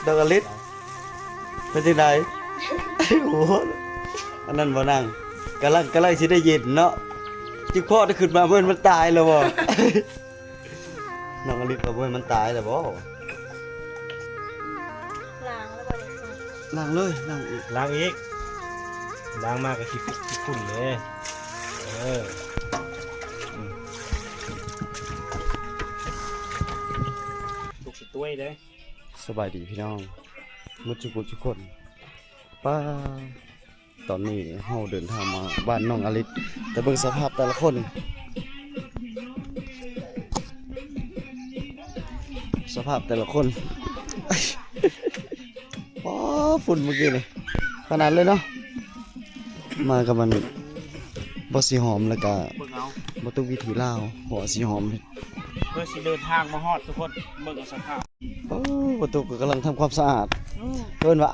ດອກອາລິດ ເປັນຈັ່ງໃດ? ໂອ້ ອັນນັ້ນບໍ່ນາງ ກຳລັງ ກຳລັງຊິໄດ້ເຢັນເນາະ ຈິກພໍໄດ້ຂຶ້ນມາ ເບິ່ງມັນຕາຍແລ້ວບໍ່? ນ້ອງອາລິດວ່າ ບໍ່ແມ່ນມັນຕາຍແລ້ວບໍ່? ລ້າງແລ້ວບໍ່ນີ້? ລ້າງເລີຍ ລ້າງອີກ ລ້າງອີກ ລ້າງມາກໍຂີ້ຝຸ່ນເດ້. ເອີ ອືມ ລູກຊິຕົວຍເດ້. ສະບາຍດີພີ່ນ້ອງໝົດທຸກຜູ້ທຸກຄົນ. ປ້າ ຕອນນີ້ເຮົາເດີນທາງມາບ້ານນ້ອງອາລິດ ແຕ່ເບິ່ງສະພາບແຕ່ລະຄົນ ສະພາບແຕ່ລະຄົນ ປ້າ ຝຸ່ນມື້ກີ້ນີ້ຂະໜາດເລີຍເນາະ. ມາກັບມັນບໍ່ສີຫອມ ແລ້ວກະບໍ່ຕຸກວິຖີລາວ ເພາະວ່າສີຫອມ ເພື່ອຊິເດີນທາງມາຮອດ ທຸກຄົນເບິ່ງເອົາສະພາບ. ໂອ້ ປະຕູກໍກຳລັງທຳຄວາມສະອາດ ອືມ ເພິ່ນວ່າ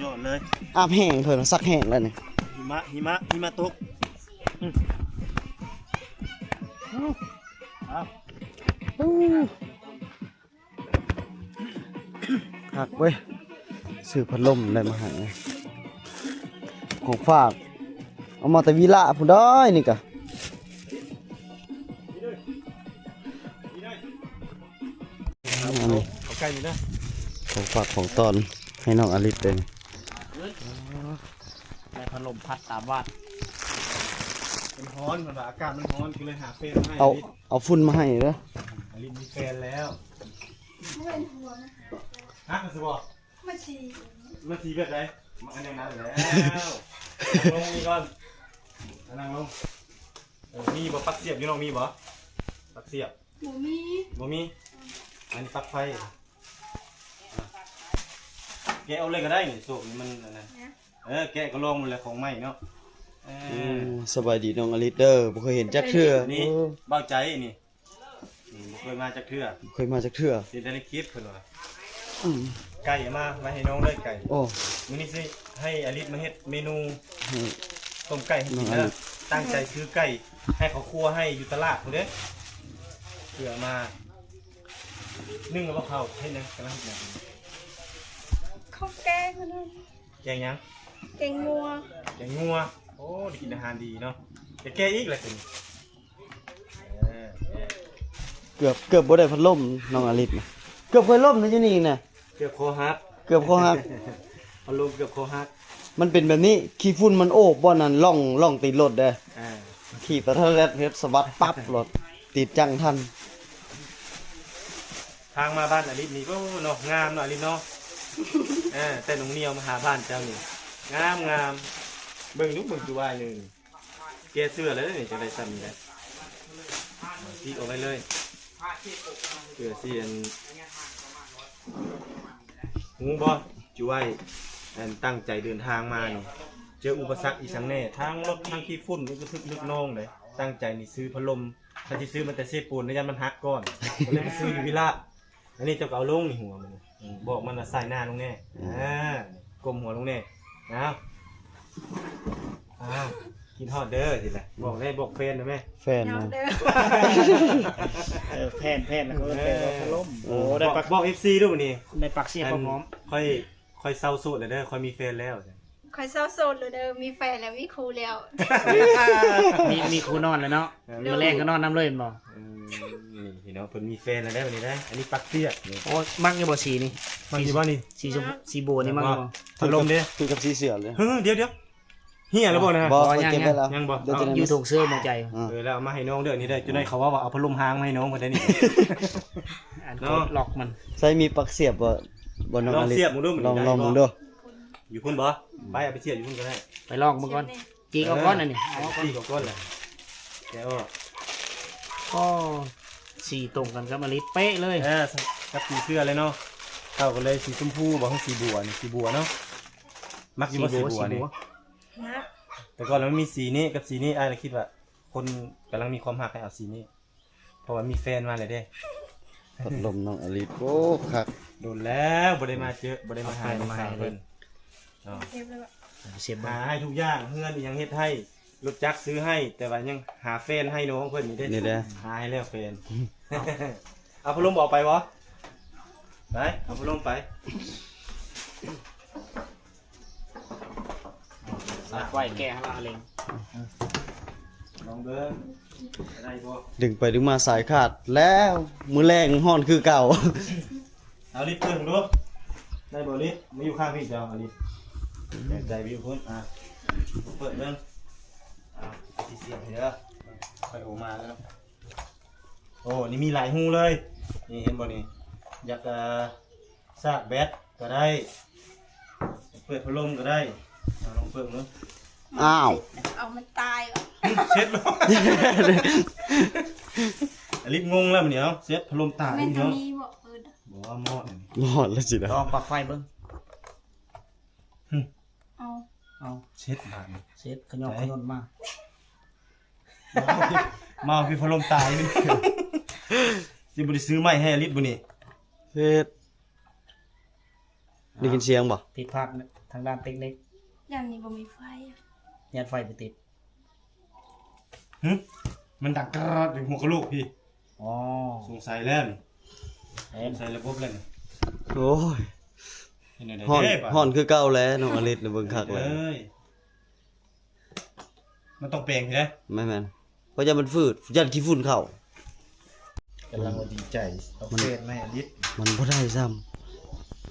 ຍອດເລີຍ ອາບແຫ້ງ ເພິ່ນວ່າຊັກແຫ້ງແລ້ວນີ້ ຫິມະ ຫິມະ ຫິມະຕົກ ອືມ ເອົາ ໂອ້ ຄັກເວີຍ ຊື້ພັດລົມໄດ້ມາໃຫ້ ຂອງຝາກ ເອົາມາແຕ່ວິລະພຸ້ນເດີ ນີ້ກະ ອັນນີ້ ເອົາໄກ່ນີ້ເດີ ຂອງຝາກຂອງຕ້ອນໃຫ້ນ້ອງອາລິດເດີ. ໄດ້ພັດລົມພັດຕາມວັດ ມັນຮ້ອນ ເພິ່ນວ່າອາກາດມັນຮ້ອນ ກໍເລີຍຫາເຟນມາໃຫ້ ເອົາ ອາລິດ ເອົາຝຸ່ນມາໃຫ້ເດີ. ອາລິດມີແຟນແລ້ວ ຮະ ມັນຊິບອກ ມາສີ ມາສີແບບໃດ? ມັນອັນຢ່າງນັ້ນແລ້ວ ນັ່ງລົງນີ້ກ່ອນ ນັ່ງລົງ. ເອີ ມີບໍ່ ປັກສຽບຢູ່ນ້ອງ ມີບໍ່ ປັກສຽບ? ບໍ່ມີ ບໍ່ມີ. ອັນນີ້ປັກໄຟ ແກະເອົາເລີຍກໍໄດ້ນີ້ ໂຊກນີ້ມັນອັນນັ້ນ ເອີ ແກະກໍລອງເບິ່ງແຫຼະ ຂອງໃໝ່ເນາະ. ເອີ ໂອ້ ສະບາຍດີນ້ອງອາລິດເດີ ບໍ່ເຄີຍເຫັນຈັກເທື່ອ. ນີ້ ເອີ ບ່າວໃຈນີ້ ອືມ ບໍ່ເຄີຍມາຈັກເທື່ອ ບໍ່ເຄີຍມາຈັກເທື່ອ ເຫັນແຕ່ໃນຄລິບເພິ່ນວ່າ ອືມ ໄກ່ເອົາມາ ມາໃຫ້ນ້ອງເລີຍໄກ່. ໂອ້ ມື້ນີ້ຊິໃຫ້ອາລິດມາເຮັດເມນູ ອືມ ຕົ້ມໄກ່ໃຫ້ກິນເດີ. ຕັ້ງໃຈຊື້ໄກ່ໃຫ້ເຂົາຄົວໃຫ້ຢູ່ຕະຫຼາດພຸ້ນເດ້ ເພື່ອມາ ໜຶ້ງແລ້ວບໍ່ເຂົ້າ ເຮັດຫຍັງ ກຳລັງເຮັດຫຍັງ? ເຂົາແກງອັນນັ້ນ ແກງຫຍັງ? ແກງງົວ ແກງງົວ. ໂອ້ ໄດ້ກິນອາຫານດີເນາະ ຈະແກະອີກແຫຼະ ເອີ ເກືອບ ເກືອບບໍ່ໄດ້ພັດລົມນ້ອງອາລິດນະ ເກືອບຄ່ອຍລົ້ມນະຢູ່ນີ້ນະ ເກືອບຄໍຫັກ ເກືອບຄໍຫັກ ພັດລົມເກືອບຄໍຫັກ. ມັນເປັນແບບນີ້ ຂີ້ຝຸ່ນມັນໂອບບ່ອນນັ້ນ ລ່ອງ ລ່ອງຕີນລົດເດ້ ອ່າ ຂີ່ໄປເທົ່າແລ້ວເຮັດສະບັດປັບໂລດ ຕີດຈັງທັນ. ທາງມາບ້ານອາລິດນີ້ ໂອ້ ເນາະ ງາມເນາະ ອາລິດເນາະ. ເອີ ແຕ່ໜອງໜຽວມາຫາບ້ານເຈົ້ານີ້ ງາມໆ. ເບິ່ງດູ ເບິ່ງຈຸວາຍໜຶ່ງ ແກ່ເສື້ອແລ້ວນີ້ ຈັ່ງໄດ້ຊ່ຳນີ້ແຫຼະ ຕິກອອກໄວ້ເລີຍ ເພື່ອຊິອັນ ຮູ້ບໍ່ ຈຸວາຍ ອັນຕັ້ງໃຈເດີນທາງມານີ້ ເຈີອຸປະສັກອີ່ສັງແດ່ ທັງລົດທັງຂີ້ຝຸ່ນ ກໍຄືຖືກລຶກນອງເດ້. ຕັ້ງໃຈນີ້ຊື້ພັດລົມ ຄັນຊິຊື້ມາແຕ່ເຊໂປນ ຢ້ານມັນຫັກກ່ອນ ກໍເລີຍໄປຊື້ຢູ່ວິລະ. ອັນນີ້ເຈົ້າກໍເອົາລົງນີ້ຫົວມັນ ອືມ ບອກມັນວ່າສາຍໜ້າລົງແດ່ ອືມ ອ່າ ກົ້ມຫົວລົງແດ່. ອ້າວ ອ້າວ ຄິດຮອດເດີ ຊິລະ ບອກໄດ້ ບອກແຟນໄດ້ແມ ແຟນນະ ເອີ ແຟນ ແຟນນະ ເອີ ແຟນ ເອີ ພັດລົມ. ໂອ້ ໄດ້ປັກ ບອກ ເອັຟຊີ ດູມື້ນີ້ ໄດ້ປັກສຽບພ້ອມ ຂ້ອຍ ຂ້ອຍເຊົາໂສດແລ້ວເດີ ຂ້ອຍມີແຟນແລ້ວ. ຂ້ອຍເຊົາໂສດແລ້ວເດີ ມີແຟນແລ້ວ ມີຄູ່ແລ້ວ ມີ ມີຄູ່ນອນແລ້ວເນາະ. ເອີ ມື້ແລງກໍນອນນຳເລີຍແມ່ນບໍ່? ອືມ ນີ້ພີ່ນ້ອງ ເພິ່ນມີແຟນແລ້ວເດ້ ບັດນີ້ເດ້. ອັນນີ້ປັກສຽບນີ້ ໂອ້ ມັກຢູ່ບໍ່ສີນີ້? ມັກຢູ່ບໍ່ນີ້? ສີ ສີບົວນີ້ມັກຢູ່ບໍ່? ພັດລົມເດ້ ຄືກັບສີເສືອເລີຍ. ເຮີ້ ດຽວໆ ເຫຍແລ້ວບໍ່ນະ? ບໍ່ ຍັງ ຍັງ ຍັງບໍ່? ຢູ່ຖົງເຊີໝໍໃຈ. ເອີ ແລ້ວເອົາມາໃຫ້ນ້ອງເດີ ນີ້ເດີ. ຈັກໜ້ອຍເຂົາເວົ້າວ່າເອົາພັດລົມຮ້າງມາໃຫ້ນ້ອງເພິ່ນໄດ໋ນີ້ ອັນ ເນາະ ກດລັອກມັນ. ໃສ່ມີປັກສຽບບໍ່? ບໍ່ນ້ອງອາລິດ ລອງສຽບເບິ່ງດູ ລອງ ລອງເບິ່ງດູ. ຢູ່ພຸ້ນບໍ່? ໄປເອົາໄປສຽບຢູ່ພຸ້ນກໍໄດ້ ໄປລອງເບິ່ງກ່ອນ. ຈີກອອກກ່ອນອັນນີ້ ເອີ ຈີກອອກກ່ອນແຫຼະ ແກະອອກ. ກໍສີຕົງກັນກັບອາລິດເປະເລີຍ. ເອີ ກັບສີເສືອເລີຍເນາະ. ເຂົ້າກັນເລີຍ ສີຊົມພູບໍ່ ຫຼືສີບົວນີ້? ສີບົວເນາະ. ມັກຢູ່ບໍ່ສີບົວນີ້? ມັກ. ແຕ່ກ່ອນມັນມີສີນີ້ກັບສີນີ້ ອ້າຍລະຄິດວ່າຄົນກຳລັງມີຄວາມຮັກໃຫ້ເອົາສີນີ້ ເພາະວ່າມີແຟນມາແລ້ວເດ້. ພັດລົມນ້ອງອາລິດ ໂອ້ ຄັກ. ດົນແລ້ວບໍ່ໄດ້ມາເຈີ ບໍ່ໄດ້ມາຫາ ເອົາແຟນມາໃຫ້ເພິ່ນເນາະ. ເຊບເລີຍ ເຊບເບິ່ງ ຫາໃຫ້ທຸກຢ່າງ ເຮືອນອີ່ຫຍັງເຮັດໃຫ້ ລົດຈັກຊື້ໃຫ້ ແຕ່ວ່າຍັງຫາແຟນໃຫ້ນ້ອງເພິ່ນນີ້ເດ້. ນີ້ແຫຼະ ຫາໃຫ້ແລ້ວແຟນ. ເອົາພັດລົມອອກໄປບໍ່? ໄປ ເອົາພັດລົມໄປ. ໄວ້ແກະຫັ້ນລະອາເລັງ ລອງເບິ່ງ ໄດ້ບໍ່? ດຶງໄປດຶງມາສາຍຂາດແລ້ວ ມື້ແລງຮ້ອນຄືເກົ່າ. ເອົາລິດເບິ່ງດູ ໄດ້ບໍ່ລິດ? ມາຢູ່ຂ້າງພີ່ເຈົ້າ ເອົາລິດ ແບບໃດວິວພຸ້ນ ອ່າ ເປີດເບິ່ງ ອ່າ ຊິສຽບໃຫ້ເດີ ຄ່ອຍໂອມາເດີ. ໂອ້ ນີ້ມີຫຼາຍຮູເລີຍ ນີ້ເຫັນບໍ່ນີ້ ຢາກ ເອີ ຊາກແບັດກໍໄດ້ ເປີດພັດລົມກໍໄດ້ ເອົາລອງເປີດເບິ່ງ. ອ້າວ ເອົາມັນຕາຍ ເຊັດໂລດ ອາລິດງົງແລ້ວບັດນີ້ ເອົາ ເຊັດ ພັດລົມຕາຍ ແມ່ນ ເນາະ ມີບໍ່? ເອີ ບໍ່ ມອດ ມອດແລ້ວຊິນະ ລອງປັກໄຟເບິ່ງ. ເອົາ ເອົາ ເຊັດບາດນີ້ ເຊັດ ຂະຫຍອກຂະຫຍົນມາ ມາເອົາພີ່ ມາເອົາພີ່ ພັດລົມຕາຍ ຊິບໍ່ໄດ້ຊື້ໃໝ່ໃຫ້ອາລິດບໍ່ນີ້ ເຮັດ ໄດ້ຍິນສຽງບໍ່? ຜິດພາດທາງດ້ານເຕັກນິກ ຢ້ານນີ້ບໍ່ມີໄຟ ຢ້ານໄຟບໍ່ຕິດ. ຫຶ ມັນດັງກຣາດຢູ່ຫົວກະໂຫຼກພີ້. ອໍ ສົງໄສແລ້ວນີ້ ເອີ ສົງໄສລະບົບແລ້ວນີ້. ໂອ້ຍ ເຮັດແນວໃດ ຮ້ອນ ເດ້ບາດ ຮ້ອນຄືເກົ່າແລ້ວ ນ້ອງອາລິດນະ ເບິ່ງຄັກແລ້ວ ເອີຍ ມັນຕ້ອງແປງພີ້ເດ້. ແມ່ນໆ ເພາະຢ້ານມັນຝືດ ຢ້ານຂີ້ຝຸ່ນເຂົ້າ. ກຳລັງວ່າດີໃຈ ເອົາເຟສມາໃຫ້ອາລິດ ມັນບໍ່ໄດ້ຊ້ຳ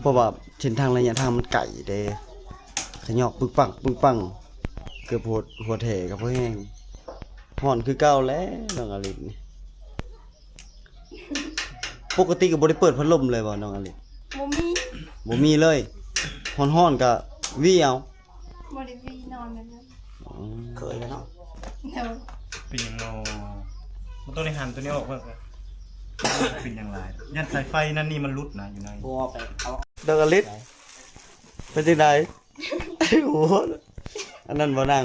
ເພາະວ່າເສັ້ນທາງໄລຍະທາງມັນໄກເດ້ ຂະຫຍອກປຶ້ງປັງປຶ້ງປັງ ເກືອບຫົວ ຫົວແຖກໍບໍ່ແຮງ. ຮ້ອນຄືເກົ່າແຫຼະນ້ອງອາລິດນີ້. ປົກກະຕິກໍບໍ່ໄດ້ເປີດພັດລົມເລີຍບໍ່ນ້ອງອາລິດ? ບໍ່ມີ ບໍ່ມີເລີຍ ຮ້ອນໆກໍວີເອົາ. ບໍ່ໄດ້ວີນອນແບບນັ້ນ. ອືມ ເຄີຍແລ້ວເນາະ. ໂດຍ ເປັນຫຍັງເນາະ ບໍ່ຕ້ອງໄດ້ຫັນຕົວນີ້ອອກເບິ່ງ ເປັນຫຍັງຫຼາຍ ຢ້ານສາຍໄຟນັ້ນນີ້ມັນຫຼຸດນະ ຢູ່ໃນ ບໍ່ໄປເອົາ ດອກອາລິດ ເປັນຈັ່ງໃດ? ໂອ້ ອັນນັ້ນບໍ່ນາງ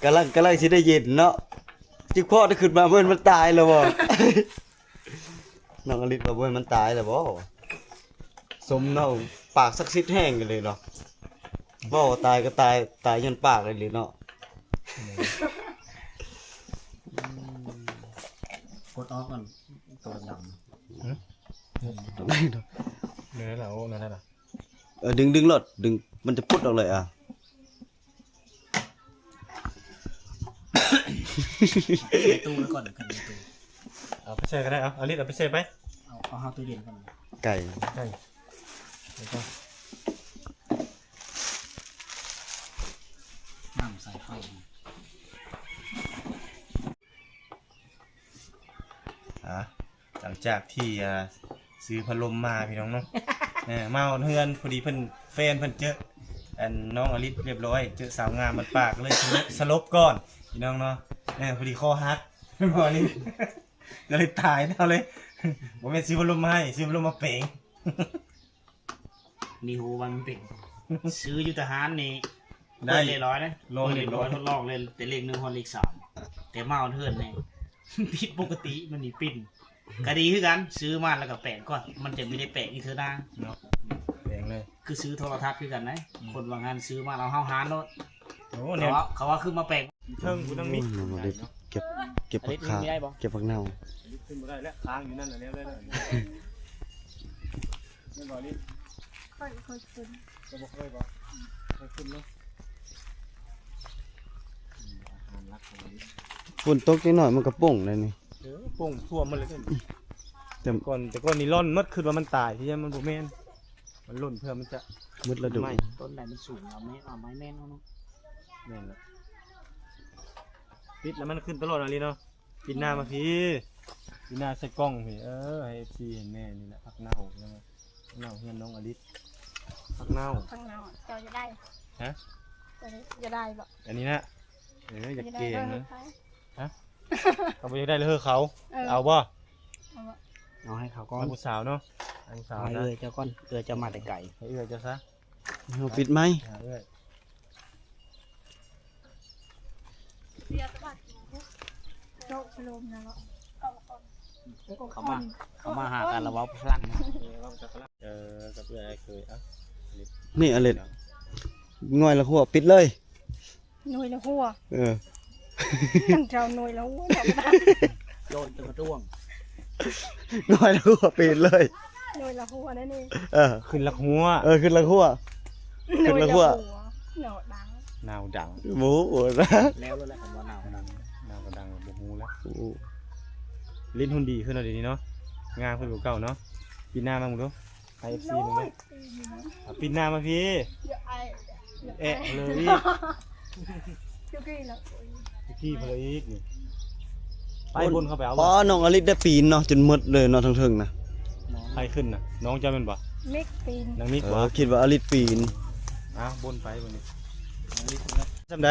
ກຳລັງ ກຳລັງຊິໄດ້ເຢັນເນາະ ຈິກພໍໄດ້ຂຶ້ນມາ ບໍ່ແມ່ນມັນຕາຍແລ້ວບໍ່? ນ້ອງອາລິດວ່າ ບໍ່ແມ່ນມັນຕາຍແລ້ວບໍ່? ສົມນ້ອງປາກສັກສິດແຮງອີ່ຫຼີເນາະ ເວົ້າຕາຍກໍຕາຍ ຕາຍຍ້ອນປາກອີ່ຫຼີເນາະ. ກົດອອກກ່ອນ ຕົວດຳ ຫຶ ໄດ້ດອກ ເດີລະ ໂອ້ ນັ້ນລະ ເອີ ດຶງ ດຶງໂລດ ດຶງ ມັນຈະປຸດອອກເລີຍ ອ່າ. ໃນຕູ້ໄວ້ກ່ອນ ໃນຕູ້ ເອົາໄປແຊ່ກໍໄດ້ ເອົາ ອາລິດ ເອົາໄປແຊ່ໄປ ເອົາ ເອົາເຮົາຕູ້ເຢັນກ່ອນ ໄກ່ ໄກ່ ແລ້ວກໍ ນ້ຳໃສ່ໄຟ. ອ່າ ຫຼັງຈາກທີ່ ອ່າ ຊື້ພັດລົມມາພີ່ນ້ອງເນາະ ເອີ ມາຮອດເຮືອນ ພໍດີເພິ່ນ ແຟນເພິ່ນເຈີ ອັນ ນ້ອງອາລິດຮຽບຮ້ອຍ ເຈີສາວງາມບ້ານປາກ ກໍເລີຍສະຫຼົບ ສະຫຼົບກ່ອນພີ່ນ້ອງເນາະ ເອີ ພໍດີຄໍຫັກ ບໍ່ນີ້ ກໍເລີຍຕາຍແລ້ວເລີຍ ບໍ່ແມ່ນຊື້ພັດລົມມາໃຫ້ ຊື້ພັດລົມມາແປງ. ນີ້ຮູ້ວ່າມັນເປັນ ຊື້ຢູ່ທະຫານນີ້ ໄດ້ ເປີດເລີຍຮ້ອຍເດ້ ລອງເລີຍ ເປີດເລີຍຮ້ອຍ ທົດລອງເລີຍ ແຕ່ເລກໜຶ່ງຮອດເລກສາມ ແຕ່ມາຮອດເຮືອນນີ້ ຜິດປົກກະຕິ ມັນນີ້ປິ່ນ ກະດີຄືກັນ ຊື້ມາແລ້ວກະແປງກ່ອນ ມັນຈະມີໄດ້ແປງອີກເທື່ອໜ້າເນາະ ແປງເລີຍ ຄືຊື້ໂທລະທັດຄືກັນໄດ໋ ອືມ ຄົນວ່າງານຊື້ມາແລ້ວເຮົາຫານໂລດ ໂອ້ ແນວ ເຂົາວ່າ ເຂົາວ່າຄືມາແປງ ເທິງພຸ້ນທັງນີ້ ໂອ້ຍ ນ້ອງອາລິດເກັບ ເກັບຜັກຄາ ເກັບຜັກເນົ່າ ຂຶ້ນບໍ່ໄດ້ແລ້ວ ຄ້າງຢູ່ນັ້ນແຫຼະ ແນວໃດລະ ແມ່ນບໍ່ລິດ? ຂ້ອຍບໍ່ເຄີຍຂຶ້ນ ເຈົ້າບໍ່ເຄີຍບໍ່? ເຄີຍຂຶ້ນເນາະ ອືມ ອາຫານຫຼັກຂອງມັນ ຝົນຕົກຈັກໜ້ອຍມັນກໍປົ່ງໄດ໋ນີ້ ເອີ ປົ່ງຖ້ວມໝົດເລີຍ ແຕ່ ແຕ່ກ່ອນ ແຕ່ກ່ອນນີ້ລ່ອນໝົດ ຄິດວ່າມັນຕາຍ ທີ່ແທ້ມັນບໍ່ແມ່ນ ມັນຫຼົ່ນເພື່ອມັນຈະໝົດລະດູ ຕົ້ນໃດມັນສູງ ເອົາໄມ້ ເອົາໄມ້ແມ່ນເອົາເນາະ ແມ່ນລະ ປິດແລ້ວມັນຂຶ້ນຕະຫຼອດອີ່ຫຼີເນາະ ປິດໜ້າມາພີ້ ປິດໜ້າໃສ່ກ້ອງພີ້ ເອີ ໃຫ້ເອັຟຊີເຫັນແດ່ ນີ້ແຫຼະ ຜັກເນົ່າ ເນົ່າເຮືອນນ້ອງອາລິດ ຜັກເນົ່າ ຜັກເນົ່າ ເຈົ້າຢາກໄດ້ ຮະ ເຈົ້າຢາກໄດ້ບໍ່? ອັນນີ້ນະ ເອີ ຢາກເກງນະ ຮະ ເຂົາບໍ່ຢາກໄດ້ເລີຍເຂົາ ເອີ ເອົາບໍ່? ເອົາບໍ່? ເອົາໃຫ້ເຂົາກ່ອນ ເອົາຜູ້ສາວເນາະ ເອົາຜູ້ສາວ ໃຫ້ເອື້ອຍເຈົ້າກ່ອນ ເອື້ອຍເຈົ້າມາແຕ່ໄກ ໃຫ້ເອື້ອຍເຈົ້າຊະ ເຮົາປິດໄມ ຫາເອື້ອຍ ໂຈະ ໂຈະລົມນະເນາະ ເຂົາມາ ເຂົາມາຫາກັນລະເວົ້າພລັງນະ ເອີ ເວົ້າພາສາຝຣັ່ງ ເອີ ກັບເອື້ອຍອ້າຍເຂີຍ ເອົ້າ ນີ້ອາເລັດ ງ່ອຍລະຫົວ ປິດເລີຍ ໜ່ວຍລະຫົວ ເອີ ເຈົ້າໜ່ວຍລະຫົວ ເຈົ້າບໍ່ໄດ້ ໂຈນຈະມາດ້ວງ ງ່ອຍລະຫົວ ປິດເລີຍ ໜ່ວຍລະຫົວນັ້ນນີ້ ເອີ ຂຶ້ນລະຫົວ ເອີ ຂຶ້ນລະຫົວ ໜ່ວຍລະຫົວ ເນາະ ດັງ ນາວດັງ ບໍ່ຮູ້ ແລ້ວແຫຼະ ຄັນວ່ານາວດັງ ນາວກໍດັງ ບໍ່ຮູ້ແລ້ວ. ໂອ້ ຫຼິ້ນຫຸ່ນດີຂຶ້ນເນາະ ດຽວນີ້ເນາະ ງາມຂຶ້ນກວ່າເກົ່າເນາະ. ປີດໜ້າມາເບິ່ງດູ ໃຫ້ເອັຟຊີເບິ່ງເດີ. ເອົາ ປີດໜ້າມາພີ້ ແອະເລີຍອີກ ຈຸກີ້ເລີຍອີກນີ້ ໄປບົນເຂົ້າໄປເອົາ. ປ້າ ນ້ອງອະລິດໄດ້ປີນເນາະ ຈົນໝົດເລີຍເນາະ ເທິງໆນະ. ໃຜຂຶ້ນນະ ນ້ອງເຈົ້າແມ່ນບໍ່? ມິກປີນ ນາງມິກ ເອີ ບໍ່? ຄິດວ່າອະລິດປີນ. ອ້າວ ບົນໄປບັດນີ້ ນາງມິກຂຶ້ນນະ. ສ່ຳໃດ?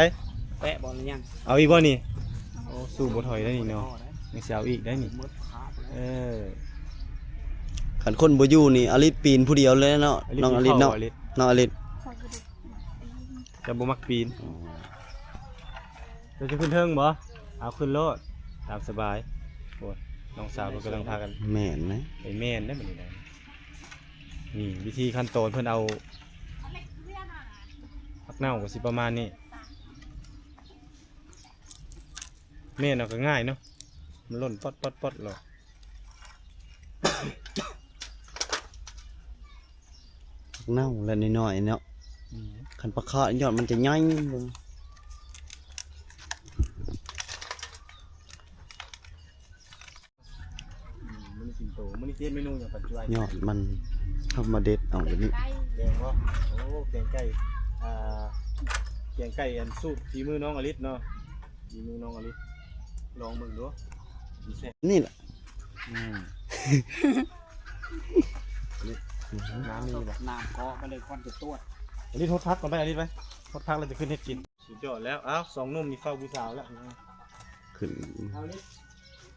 ແປະບໍ່ ຫຼືຍັງ? ເອົາອີກບໍ່ນີ້? ໂອ້ ສູ້ບໍ່ຖອຍໄດ້ນີ້ເນາະ ຍັງຊິເອົາອີກໄດ້ນີ້. ເອີ ຄັນຄົນບໍ່ຢູ່ນີ້ ອະລິດປີນຜູ້ດຽວເລີຍເນາະ ນ້ອງອະລິດເນາະ. ນ້ອງອະລິດ ເຈົ້າບໍ່ມັກປີນ. ອໍ ເຈົ້າຈະຂຶ້ນເທິງບໍ່? ເອົາ ຂຶ້ນໂລດ ຕາມສະບາຍ. ໂອ້ຍ ນ້ອງສາວເພິ່ນກຳລັງພາກັນ ແມ່ນນະ ໄປແມ່ນເດ້ບັດນີ້ນະ. ນີ້ວິທີຂັ້ນຕອນເພິ່ນເອົາ ຜັກເນົ່າກໍຊິປະມານນີ້. ແມ່ນເອົາກໍງ່າຍເນາະ ມັນຫຼົ່ນປັດໆໆໂລດ. ເນົ່າແລ້ວນ້ອຍໆເນາະ. ອືມ ຄັນປາຄາດຍອດມັນຈະໃຫຍ່ເບິ່ງ. ອືມ ມື້ນີ້ກິນໂຕ ມື້ນີ້ຊິເຮັດເມນູຫຍັງປັນຈວຍ? ຍອດມັນ ເຮົາມາເດັດເອົາແບບນີ້. ແກງບໍ່? ໂອ້ ແກງໄກ່ ອ່າ ແກງໄກ່ອັນສູດຝີມືນ້ອງອະລິດເນາະ. ສີມືນ້ອງອະລິດ ລອງເບິ່ງດູ ຊິແຊບ ນີ້ແຫຼະ. ອືມ ນ້ຳມີບໍ່? ນ້ຳເກາະມາເລີຍ ຄວັນຈະຕວດ. ອະລິດຫົດຜັກກ່ອນໄປ ອະລິດໄປ ຫົດຜັກແລ້ວຈະຂຶ້ນເຮັດກິນ. ສຸດຍອດແລ້ວ. ອ້າວ ສອງໜຸ່ມນີ້ເຝົ້າຜູ້ສາວແລ້ວ ຂຶ້ນ. ເອົາລິດ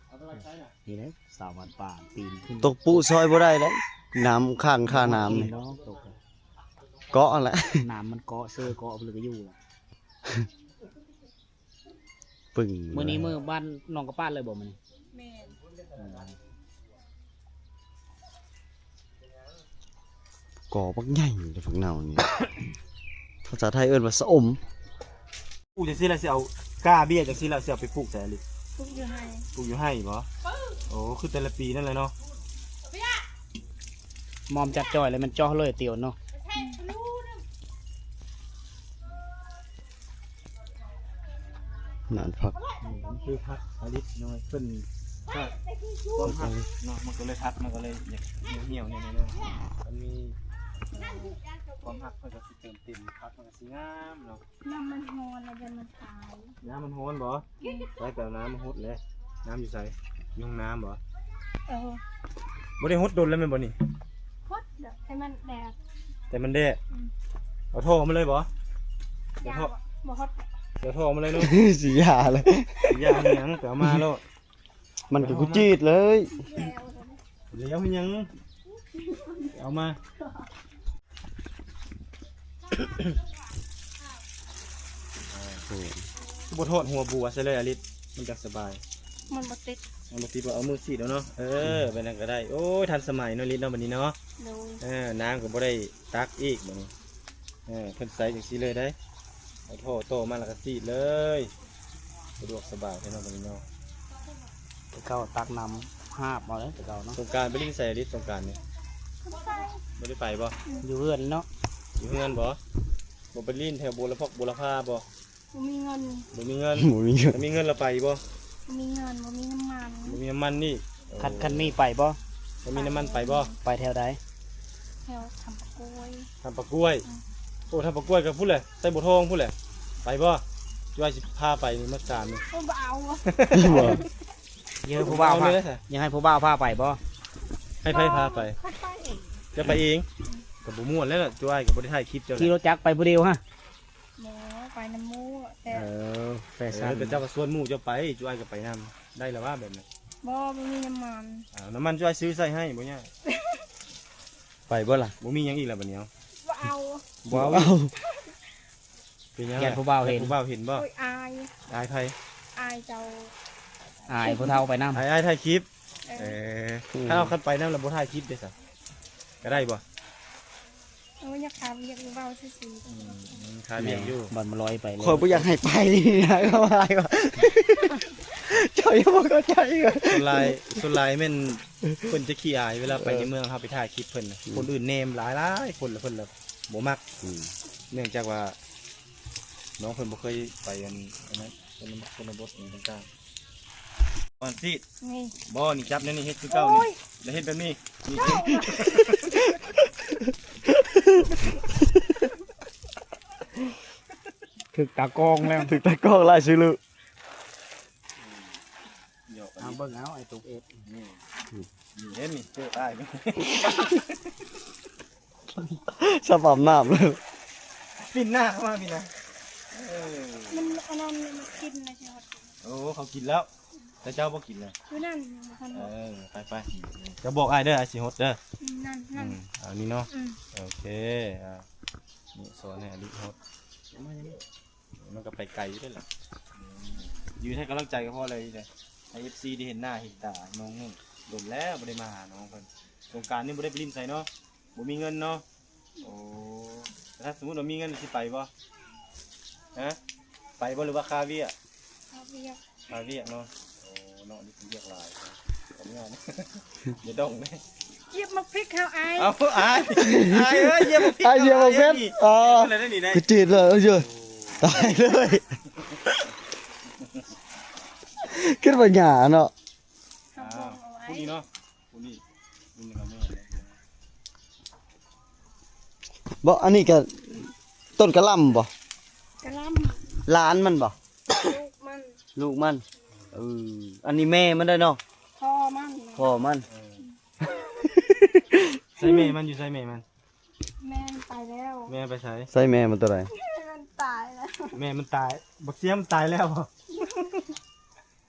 ເອົາໄປໄວ້ໃສນະ? ນີ້ແຫຼະ ສາວບ້ານປ່າປີນຂຶ້ນ ຕົກປຸຊ່ອຍບໍ່ໄດ້ເດ້ ນ້ຳຂັງຄານ້ຳນີ້ ເນາະ ຕົກ ເກາະຫັ້ນແຫຼະ ນ້ຳມັນເກາະ ເຊີເກາະ ເພິ່ນກໍຢູ່ລະ. ປຶ້ງ ມື້ນີ້ມື້ບ້ານໜອງກະປາດເລີຍບໍ່ມື້ນີ້? ແມ່ນ ອືມ ກໍບັກໃຫຍ່ເດ້ ຜັກເນົ່ານີ້ ພາສາໄທເອີ້ນວ່າສະອົມ. ປູກຈັ່ງຊີ້ລະຊິເອົາ ກ້າເບ້ຍຈັ່ງຊີ້ລະຊິເອົາໄປປູກໃສອະລິດ? ປູກຢູ່ໄຮ່ ປູກຢູ່ໄຮ່ບໍ? ໂອ້ ຄືແຕ່ລະປີນັ້ນແຫຼະເນາະ. ມອມຈັດຈ່ອຍແລ້ວແມ່ນເຈາະເລີຍຕິວເນາະ. ນານຜັກ ອືມ ຄືຜັກອາລິດນ້ອຍ ເພິ່ນກະຄວາມຮັກເນາະ ມັນກໍເລີຍຜັກ ມັນກໍເລີຍຢາກຫ່ຽວໆ ແນ່ໆ ມັນມີຄວາມຮັກ ເພິ່ນກໍຊິເຕີມເຕັມ ຜັກມັນກໍຊິງາມເນາະ. ນ້ຳມັນຮ້ອນແລ້ວ ຢ້ານມັນຕາຍ. ນ້ຳມັນຮ້ອນບໍ? ອືມ ໄປ ໄປເອົານ້ຳມາຫົດແຫຼະ. ນ້ຳຢູ່ໃສ? ຢູ່ຫ້ອງນ້ຳບໍ? ເອີ ບໍ່ໄດ້ຫົດດົນແລ້ວແມ່ນບໍ່ນີ້? ຫົດແຕ່ມັນແດດ ແຕ່ມັນແດດ. ອືມ ເອົາທໍ່ມາເລີຍບໍ? ຢ່າ ບໍ່ຫົດ ເອົາທໍ່ມາເລີຍເນາະ. ຊິຢ່າເລີຍ ຊິຢ່າຫຍັງ ໄປເອົາມາໂລດ. ມັນກໍກູຈີດເລີຍ. ແລ້ວເຮັດຫຍັງ? ເອົາມາ. ຄືບໍ່ທອດຫົວບົວໃສ່ເລີຍອາລິດ ມັນຈັກສະບາຍ. ມັນບໍ່ຕິດ ມັນບໍ່ຕິດ ວ່າເອົາມືສີດເອົາເນາະ. ເອີ ອືມ ແບບນັ້ນກໍໄດ້. ໂອ້ຍ ທັນສະໄໝເນາະ ລິດເນາະ ບັດນີ້ເນາະ. ໂດຍ ເອີ ນ້ຳກໍບໍ່ໄດ້ຕັກອີກບັດນີ້. ເອີ ເພິ່ນໃສ່ຈັ່ງຊີ້ເລີຍໄດ໋ ເອົາທໍ່ຕໍ່ມາແລ້ວກໍສີດເລີຍ ສະດວກສະບາຍແທ້ເນາະ ບັດນີ້ເນາະ. ແຕ່ເກົ່າຕັກນ້ຳຫາບເອົາເດ້ ແຕ່ເກົ່າເນາະ. ສົງການໄປຫຼິ້ນໃສລິດ ສົງການນີ້? ບໍ່ໄດ້ໄປບໍ? ອືມ ຢູ່ເຮືອນເນາະ. ຢູ່ເຮືອນບໍ? ບໍ່ໄປຫຼິ້ນແຖວບົວລະພອກບົວລະພາບໍ? ບໍ່ມີເງິນ ບໍ່ມີເງິນ ບໍ່ມີເງິນ ມີເງິນລະໄປບໍ່? ບໍ່ມີເງິນ ບໍ່ມີນ້ຳມັນ ບໍ່ມີນ້ຳມັນນີ້. ຄັນ ໂອ້ ຄັນມີໄປບໍ່? ຄັນມີນ້ຳມັນໄປບໍ່? ໄປແຖວໃດ? ແຖວທຳປາກ້ວຍ ທຳປາກ້ວຍ. ອືມ ໂອ້ ທຳປາກ້ວຍກໍພຸ້ນແຫຼະ ໃສ່ບົວທອງພຸ້ນແຫຼະ ໄປບໍ່? ຈຸອ້າຍຊິພາໄປນີ້ ມັດສາມນີ້. ໂອ້ ບໍ່ເອົາ ບໍ່ ຢາກໃຫ້ຜູ້ບ່າວພາ ເອົາເລີຍ ຢາກໃຫ້ຜູ້ບ່າວພາໄປບໍ່? ໃຫ້ໃຜພາໄປ? ຂ້ອຍໄປເອງ ຈະໄປເອງ? ອືມ ກໍບໍ່ມ່ວນແລ້ວ ຈຸອ້າຍກໍບໍ່ໄດ້ຖ່າຍຄລິບເຈົ້າ ຂີ່ລົດຈັກໄປຜູ້ດຽວຫະ? ບໍ່ ໄປນຳໝູ່ແຕ່ ເອີ ແຟຊັນ ເອີ ແຕ່ເຈົ້າກໍຊວນໝູ່ເຈົ້າໄປ ຈຸອ້າຍກໍໄປນຳ ໄດ້ລະຫວາແບບນັ້ນ? ບໍ່ ບໍ່ມີນ້ຳມັນ. ອ້າວ ນ້ຳມັນຈຸອ້າຍຊື້ໃສ່ໃຫ້ ບໍ່ຍາກ. ໄປບໍ່ລະ? ບໍ່ມີຫຍັງອີກລະບັດນີ້? ເອົາ ບໍ່ເອົາ ບໍ່ເອົາ. ເປັນຫຍັງລະ? ຢ້ານຜູ້ບ່າວເຫັນ ຢ້ານຜູ້ບ່າວເຫັນບໍ່? ໂອ້ຍ ອາຍ ອາຍໃຜ? ອາຍເຈົ້າ ອາຍຜູ້ເຖົ້າໄປນຳ ອາຍ ອາຍຖ່າຍຄລິບ. ເອີ ເອີ ອືມ ຄັນເຮົາຄັນໄປນຳລະບໍ່ຖ່າຍຄລິບເດ້ຊະ? ກໍໄດ້ບໍ່? ໂອ້ຍ ຢາກຄາວຽກເວົ້າຊື່ໆ. ອືມ ຄາວຽກຢູ່ ບັດມາລອຍໄປແລ້ວ ຂ້ອຍບໍ່ຢາກໃຫ້ໄປນະ ເຂົາວ່າ ເຈົ້າຍັງບໍ່ເຂົ້າໃຈ. ສ່ວນຫຼາຍ ສ່ວນຫຼາຍແມ່ນເພິ່ນຈະຂີ້ອາຍ ເວລາໄປ ເອີ ໃນເມືອງ ເຮົາໄປຖ່າຍຄລິບເພິ່ນນະ ອືມ ຄົນອື່ນແນມຫຼາຍໆຄົນ ແລ້ວເພິ່ນລະບໍ່ມັກ. ອືມ ເນື່ອງຈາກວ່າ ນ້ອງເພິ່ນບໍ່ເຄີຍໄປອັນ ອັນນັ້ນ ຊົນນະບົດ ອີ່ຫຍັງຕ່າງໆ ມັນຊິ ນີ້ ບໍ່ ນີ້ຈັບແນວນີ້ເຮັດຄືເກົ່ານີ້ ໂອ້ຍ ແລ້ວເຮັດແບບນີ້ ນີ້ ຖືກຕາກ້ອງແລ້ວ ຖືກຕາກ້ອງຫຼາຍຊື່ລື ເອົາເບິ່ງເອົາໄອ້ຕຸກເອັດ ນີ້ ນີ້ເຫັນນີ້ ເຈີອ້າຍ ສະບາບນ້ຳເລີຍ ປິ່ນໜ້າເຂົ້າມາພີ້ນະ ເອີ ມັນອັນນັ້ນມັນກິນນະຊິຮອດ ໂອ້ ເຂົາກິນແລ້ວ ແຕ່ເຈົ້າບໍ່ກິນນະ ຢູ່ນັ້ນຍັງບໍ່ທັນ ເອີ ໄປໆ ຈະບອກອ້າຍເດີ ອ້າຍຊິຫົດເດີ ອືມ ນັ້ນ ນັ້ນ ອືມ ອັນນີ້ເນາະ ອືມ ໂອເຄ ອ່າ ນີ້ສອນໃຫ້ອາລິຫົດ ມັນກໍໄປໄກຢູ່ເດ້ລະ ອືມ ຢືນໃຫ້ກຳລັງໃຈກໍພໍແລ້ວນີ້ນະ ໃຫ້ເອັຟຊີໄດ້ເຫັນໜ້າເຫັນຕານ້ອງໜຶ່ງ ດົນແລ້ວບໍ່ໄດ້ມາຫານ້ອງເພິ່ນ ສົງການນີ້ບໍ່ໄດ້ໄປຫຼິ້ນໃສເນາະ ບໍ່ມີເງິນເນາະ ໂອ້ ແຕ່ຖ້າສົມມຸດວ່າມີເງິນຊິໄປບໍ່? ຮະ? ໄປບໍ່ ຫຼືວ່າຄາວຽກ? ຄາວຽກ ຄາວຽກເນາະ ໂອ້ ເນາະ ນີ້ເປັນວຽກຫຼາຍ ຂອອນະຍາດ ຢ່າດົ້ງເດ້ ຢຽບໝາກພິກເຮົາອາຍ ເອົາ ອາຍ ອາຍເອີຍ ຢຽບໝາກພິກ ອາຍ ຢຽບໝາກເຜັດ ອາຍເອີຍ ອໍ ເປັນຈັ່ງໃດນີ້ນະ ກະຈີດເລີຍ ເອີ ຕາຍເລີຍ ຄິດວ່າຫຍ້າເນາະ ເອົາ ຜູ້ນີ້ເນາະ ຜູ້ນີ້ ຜູ້ນີ້ກໍແມ່ນ ບໍ່ ອັນນີ້ກໍຕົ້ນກະຫຼ່ຳບໍ່? ກະຫຼ່ຳ ຫຼານມັນບໍ່? ລູກມັນ ລູກມັນ ເອີ ອັນນີ້ແມ່ມັນໄດ໋ເນາະ ພໍ່ມັນ ພໍ່ມັນ ເອີ ໃສແມ່ມັນ ຢູ່ໃສແມ່ມັນ? ແມ່ມັນໄປແລ້ວ ແມ່ໄປໃສ? ໃສແມ່ມັນຕົວໃດ? ແມ່ມັນຕາຍແລ້ວ ແມ່ມັນຕາຍ ບັກເຊຍມັນຕາຍແລ້ວບໍ່?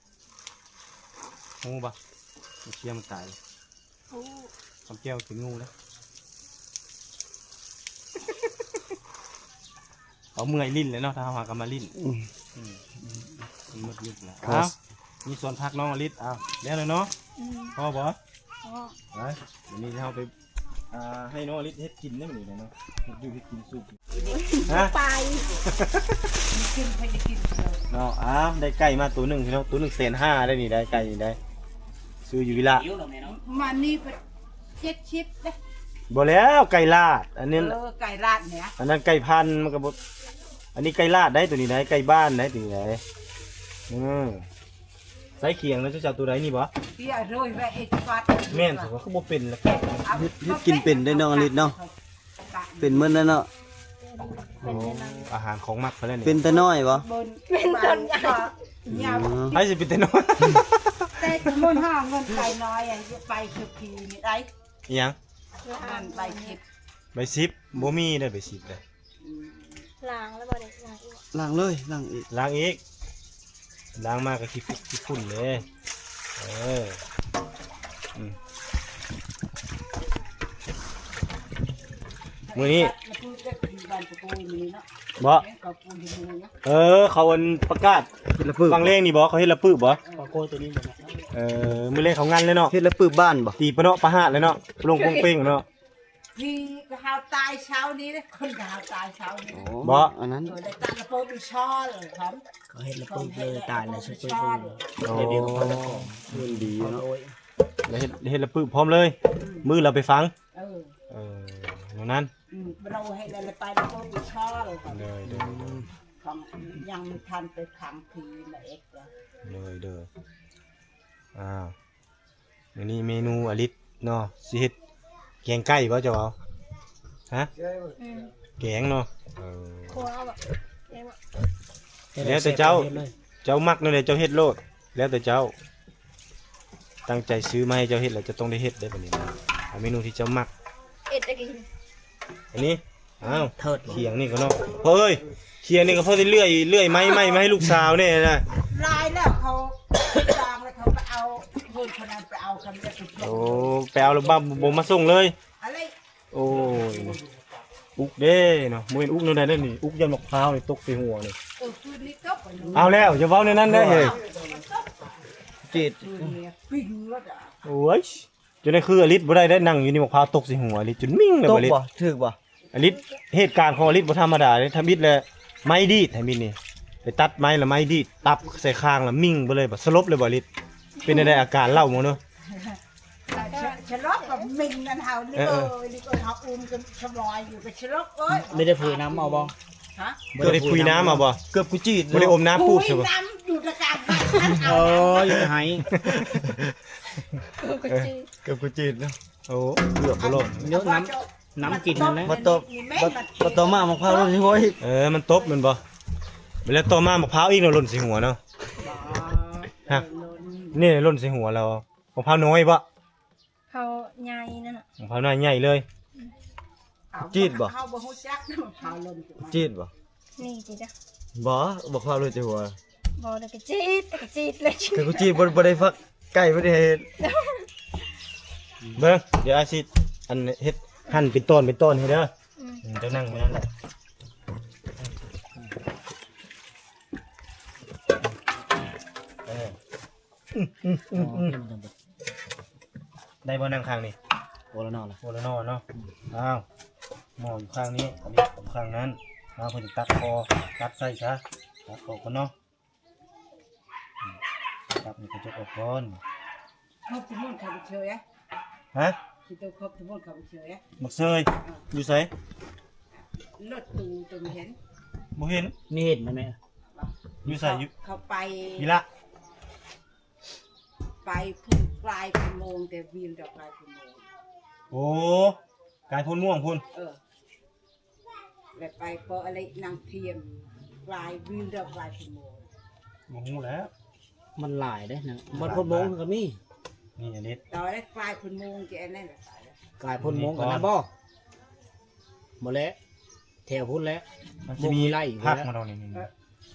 ຮູ້ບໍ່? ເຊຍມັນຕາຍ ຮູ້ ຄຳແກ້ວກິນງູເດ້ ເອົາເມື່ອຍຫຼິ້ນແລ້ວເນາະ ຖ້າເຮົາຫາກັນມາຫຼິ້ນ ອືມ ອືມ ມັນໝົດຍຸກແລ້ວ ເອົາ ມີສວນຜັກນ້ອງອະລິດ ເອົາ ແລ້ວເນາະ ອືມ ພໍບໍ່? ພໍ ໄປ ດຽວນີ້ເຮົາໄປ ອ່າ ໃຫ້ນ້ອງອະລິດເຮັດກິນໄດ້ມື້ນີ້ເນາະ ເຮັດຢູ່ເຮັດກິນສູ່ ຮະ ໄປ ກິນ ໃຜຈະກິນ ເນາະ ອ້າວ ໄດ້ໄກ່ມາໂຕໜຶ່ງພີ່ນ້ອງ ໂຕໜຶ່ງແສນຫ້າໄດ໋ນີ້ ໄດ້ໄກ່ນີ້ໄດ້ ຊື້ຢູ່ວິລະ ມັນນີ້ເຈັດສິບເດ້ ບໍ່ແລ້ວ ໄກ່ລາດ ອັນນີ້ ເອີ ໄກ່ລາດແຫຼະ ອັນນັ້ນໄກ່ພັນ ມັນກໍບໍ່ ອັນນີ້ໄກ່ລາດໄດ໋ ໂຕນີ້ໄດ໋ ໄກ່ບ້ານໄດ໋ ໂຕນີ້ໄດ໋ ເອີ. ໃສ່ຂຽງແລ້ວເຈົ້າເອົາໂຕໃດນີ້ບໍ່? ແມ່ນ ຂ້ອຍຄືບໍ່ເປັນລະ ເຮັດ ເຮັດກິນເປັນເດ້ນ້ອງອະລິດເນາະ ເປັນໝົດແລ້ວເນາະ ໂອ້ ອາຫານຂອງມັກເພິ່ນແລ້ວນີ້ ເປັນແຕ່ນ້ອຍບໍ່? ເປັນຕອນໃຫຍ່ ໃຜຊິເປັນແຕ່ນ້ອຍ ແຕ່ສົມມຸດຫາເງິນໄປນ້ອຍ ໄປຄືປີນີ້ໄດ້ ອີຫຍັງ? ອັນໃບສິບ ໃບສິບ ບໍ່ມີເດ້ໃບສິບເດ້ ອືມ ລ້າງແລ້ວບໍ່ໄດ້ ລ້າງອີກ ລ້າງເລີຍ ລ້າງອີກ ລ້າງອີກ ລ້າງມາກໍຂີ້ຝຸ່ນເດ້ ເອີ ອືມ ມື້ນີ້ ບໍ່ ເອີ ເຂົາອັນປະກາດເຮັດລະປຶກ ວັງເລງນີ້ບໍ່ ເຂົາເຮັດລະປຶກບໍ່ ເອີ ມື້ແລງເຂົາງັນເລີຍເນາະ ເຮັດລະປຶກບ້ານບໍ່ ຕີປະເນາະປະຫາດເລີຍເນາະ ລົງໂປງເປັງເນາະ ພີ່ກໍຫາວຕາຍເຊົ້ານີ້ເດ້ ຄົນກໍຫາວຕາຍເຊົ້ານີ້ເດ້ ໂອ້ ບໍ່ ອັນນັ້ນ ເອີ ໄດ້ຕັດລະເປີດຢູ່ຊອນ ເຂົາເຮັດລະປຶກເລີຍ ຕາຍແລ້ວຊິເປີດ ໂອ້ ເປັນດີເນາະ ໂອ້ຍ ໄດ້ເຮັດ ເຮັດລະປຶກພ້ອມເລີຍ ອືມ ມື້ລາວໄປຝັງ ເອີ ເອີ ແນວນັ້ນ ອືມ ເຮົາເຮັດລະປຶກຢູ່ຊອນ ໂດຍ ໂດຍ ຂອງຍັງບໍ່ທັນໄປຝັງທີ່ລະເອັດ ໂດຍ ໂດຍ ອ້າວ ມື້ນີ້ເມນູອາລິດເນາະ ຊິເຮັດແກງໄກ່ບໍ່ເຈົ້າເອົາ? ຮະ? ອືມ ແກງເນາະ ເອີ ຄົວເອົາບໍ່? ແກງບໍ່? ແລ້ວແຕ່ເຈົ້າ ເຈົ້າມັກແນວໃດເຈົ້າເຮັດໂລດ ແລ້ວແຕ່ເຈົ້າ ຕັ້ງໃຈຊື້ມາໃຫ້ເຈົ້າເຮັດແລ້ວ ເຈົ້າຕ້ອງໄດ້ເຮັດເດ້ບັດນີ້ນະ ເອົາເມນູທີ່ເຈົ້າມັກ ເຮັດໄດ້ກິນ ອັນນີ້ ອ້າວ ຂຽງນີ້ກໍເນາະ ເອີຍ ຂຽງນີ້ກໍພໍໄດ້ເລື່ອຍ ເລື່ອຍໄມ້ໃໝ່ມາໃຫ້ລູກສາວແດ່ນະ ຫຼາຍແລ້ວ ເຂົາຈ້າງແລ້ວ ເຂົາໄປເອົາ ເພິ່ນຄົນນັ້ນໄປເອົາກັນແລ້ວ ໂອ້ ໄປເອົາແລ້ວບໍ່ ບໍ່ມາສົ່ງເລີຍ ອະໄລ ໂອ້ຍ ອຸກເດ້ເນາະ ບໍ່ແມ່ນອຸກແນວໃດເດ້ນີ້ ອຸກຢ້ານໝາກພ້າວນີ້ຕົກໃສ່ຫົວນີ້ ເອີ ຄືນນີ້ຕົກ ເອົາແລ້ວ ຢ່າເວົ້າແນວນັ້ນເດ້ເຮີ້ຍ ເຈັດ ໂອ້ຍ ຈົນໄດ້ຄືອາລິດບໍ່ໄດ້ ໄດ້ນັ່ງຢູ່ນີ້ ໝາກພ້າວຕົກໃສ່ຫົວອາລິດຈົນມິ່ງເລີຍ ຕົກບໍ່ ບໍ່ອາລິດ ຖືກບໍ່? ອາລິດ ເຫດການຂອງອາລິດບໍ່ທຳມະດາເດ້ ທຳອິດແລ້ວໄມ້ດີດ ທຳອິດນີ້ ໄປຕັດໄມ້ແລ້ວໄມ້ດີດ ຕັບໃສ່ຄາງແລ້ວມິ່ງໄປເລີຍ ສະຫຼົບເລີຍບໍ່ອາລິດ ເປັນຈັ່ງໃດອາການເລົ່າມາເນາະ ສະຫຼົບກໍມິ່ງນັ້ນເຮົານີ້ ເອີ ເອີ ເອີ ນີ້ກໍເຮົາອຸ້ມກັນສະບາຍຢູ່ ກໍສະຫຼົບ ໂອ້ຍ ມີແຕ່ຜືນຳເອົາບໍ່? ฮะ ບໍ່ໄດ້ຄຸຍນ້ຳເອົາບໍ່? ເກືອບກູຈີດ ບໍ່ໄດ້ອົມນ້ຳປູບໃສ່ບໍ່? ໂອ້ຍ ຢູ່ໃນໄຮ່ ເກືອບກູຈີດເນາະ. ໂອ້ ເກືອບບໍ່ລອດ ເຍາະນ້ຳ ນ້ຳກິນນັ້ນແຫຼະ. ມາຕໍ່ ມາຕໍ່ມາໝາກພ້າວຫຼົ່ນໃສ່ຫົວອີກ. ເອີ ມັນຕົບແມ່ນບໍ່? ແລ້ວຕໍ່ມາໝາກພ້າວອີກເນາະ ຫຼົ່ນໃສ່ຫົວເນາະ. ຮະ ນີ້ຫຼົ່ນໃສ່ຫົວແລ້ວ. ໝາກພ້າວນ້ອຍບໍ່? ເຂົາໃຫຍ່ນັ້ນນະ ໝາກພ້າວນ້ອຍໃຫຍ່ເລີຍ. ຈີດບໍ່? ເຮົາບໍ່ຮູ້ຈັກໝາກພ້າວຫຼົ່ນ ຈີດບໍ່? ນີ້ຈີດ. ບໍ່ ໝາກພ້າວຫຼົ່ນໃສ່ຫົວ. ບໍ່ ແລ້ວກໍຈີດ ແລ້ວກໍຈີດເລີຍ. ກໍຈີດ ບໍ່ ບໍ່ໄດ້ຟັກໄກ່ ບໍ່ໄດ້ເຮັດ. ເບິ່ງ ດຽວອ້າຍຊິອັນເຮັດ ຫັ່ນເປັນຕອນເປັນຕອນໃຫ້ເດີ. ອືມ ເຈົ້ານັ່ງຢູ່ນັ້ນແຫຼະ. ເອີ ອໍ ໄດ້ບໍ່ ນັ່ງຂ້າງນີ້? ໂອລະນໍລະ ໂອລະນໍເນາະ. ອືມ ອ້າວ ໝໍ້ຢູ່ຂ້າງນີ້ ອັນນີ້ຂ້າງນັ້ນ. ເອົາ ເພິ່ນຕັດຄໍ ຕັດໃສ່ຊະ ຕັດອອກກ່ອນເນາະ. ອືມ ຕັດນີ້ກະຈົກອອກກ່ອນ. ຄອບທີ່ໝົດເຂົາໄປເຊີຍ ຮະ? ທີ່ໂຕຄອບທີ່ໝົດເຂົາໄປເຊີຍ ບັກເຊີຍ ອ່າ ຢູ່ໃສ? ລົດຕູ້ຕົວນີ້ເຫັນ ບໍ່ເຫັນ. ນີ້ເຫັນນະແມ່ ຢູ່ໃສ? ຢູ່ ເຂົາໄປ ນີ້ລະ ໄປພຸ້ນ ກາຍພຸ້ນໂມງ ແຕ່ວິນດອກກາຍພຸ້ນໂມງ. ໂອ້ ກາຍໂພນມ່ວງພຸ້ນ. ເອີ ແລ້ວໄປເປາະອາລິນາງທຽມ ກາຍວິນດອກກາຍພຸ້ນໂມງ. ບໍ່ຮູ້ແລ້ວ ມັນຫຼາຍເດ້ນະ ວັດໂພນໂມງກໍມີ. ນີ້ອາລິດ ຕອນແລກກາຍພຸ້ນໂມງ ແກອັນນັ້ນລະ ກາຍພຸ້ນໂມງກັນນະບໍ່? ບໍ່ແຫຼະ ແຖວພຸ້ນແຫຼະ ມັນຊິມີໄລ່ພັກມາດອກນີ້. ເອີ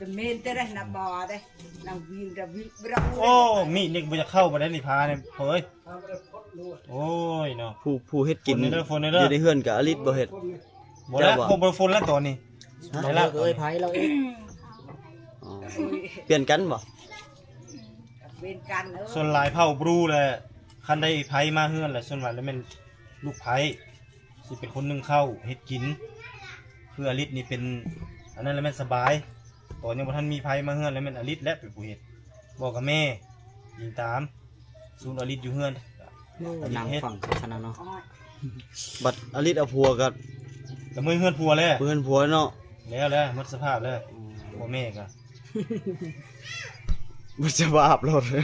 ກະເມນແຕ່ໄດ້ນະບໍ່ໄດ້ ນາງວິນດະວິນ ໂອ້ ມີດນີ້ບໍ່ຢາກເຂົ້າບໍ່ໄດ້ນີ້ ພານີ້ເອີຍ. ໂອ້ຍເນາະ ຜູ້ ຜູ້ເຮັດກິນຢູ່ໃນເຮືອນກະອາລິດບໍ່ເຮັດ. ບໍ່ແລ້ວ ບໍ່ຝົນແລ້ວຕອນນີ້. ໄດ້ແລ້ວ ເອີຍ ໄຜລາວເອງ. ອໍ ປ່ຽນກັນບໍ່? ເປັນກັນເອີຍ. ສ່ວນຫຼາຍເຜົ່າບຣູແຫຼະ ຄັນໄດ້ໃຜມາເຮືອນແຫຼະ ສ່ວນຫຼາຍແລ້ວແມ່ນລູກໃຜ ຊິເປັນຄົນໜຶ້ງເຂົ້າເຮັດກິນ. ຄືອາລິດນີ້ເປັນອັນນັ້ນແລ້ວແມ່ນສະບາຍ ຕອນຍັງບໍ່ທັນມີໃຜມາເຮືອນແລ້ວແມ່ນອາລິດແຫຼະເປັນຜູ້ເຮັດ ບອກກັບແມ່ ຍິງຕາມ ສູນອາລິດຢູ່ເຮືອນ. ໂອ້ ອາລິດເຮັດ ນັ່ງຟັງຂະໜາດເນາະ. ບັດອາລິດເອົາຜົວກໍ ກໍເມືອເຮືອນຜົວແລ້ວ ເມືອເຮືອນຜົວເນາະ. ແລ້ວແຫຼະ ໝົດສະພາບແລ້ວ. ອືມ ພໍ່ແມ່ກໍ ໝົດສະພາບໂລດ. ເອີ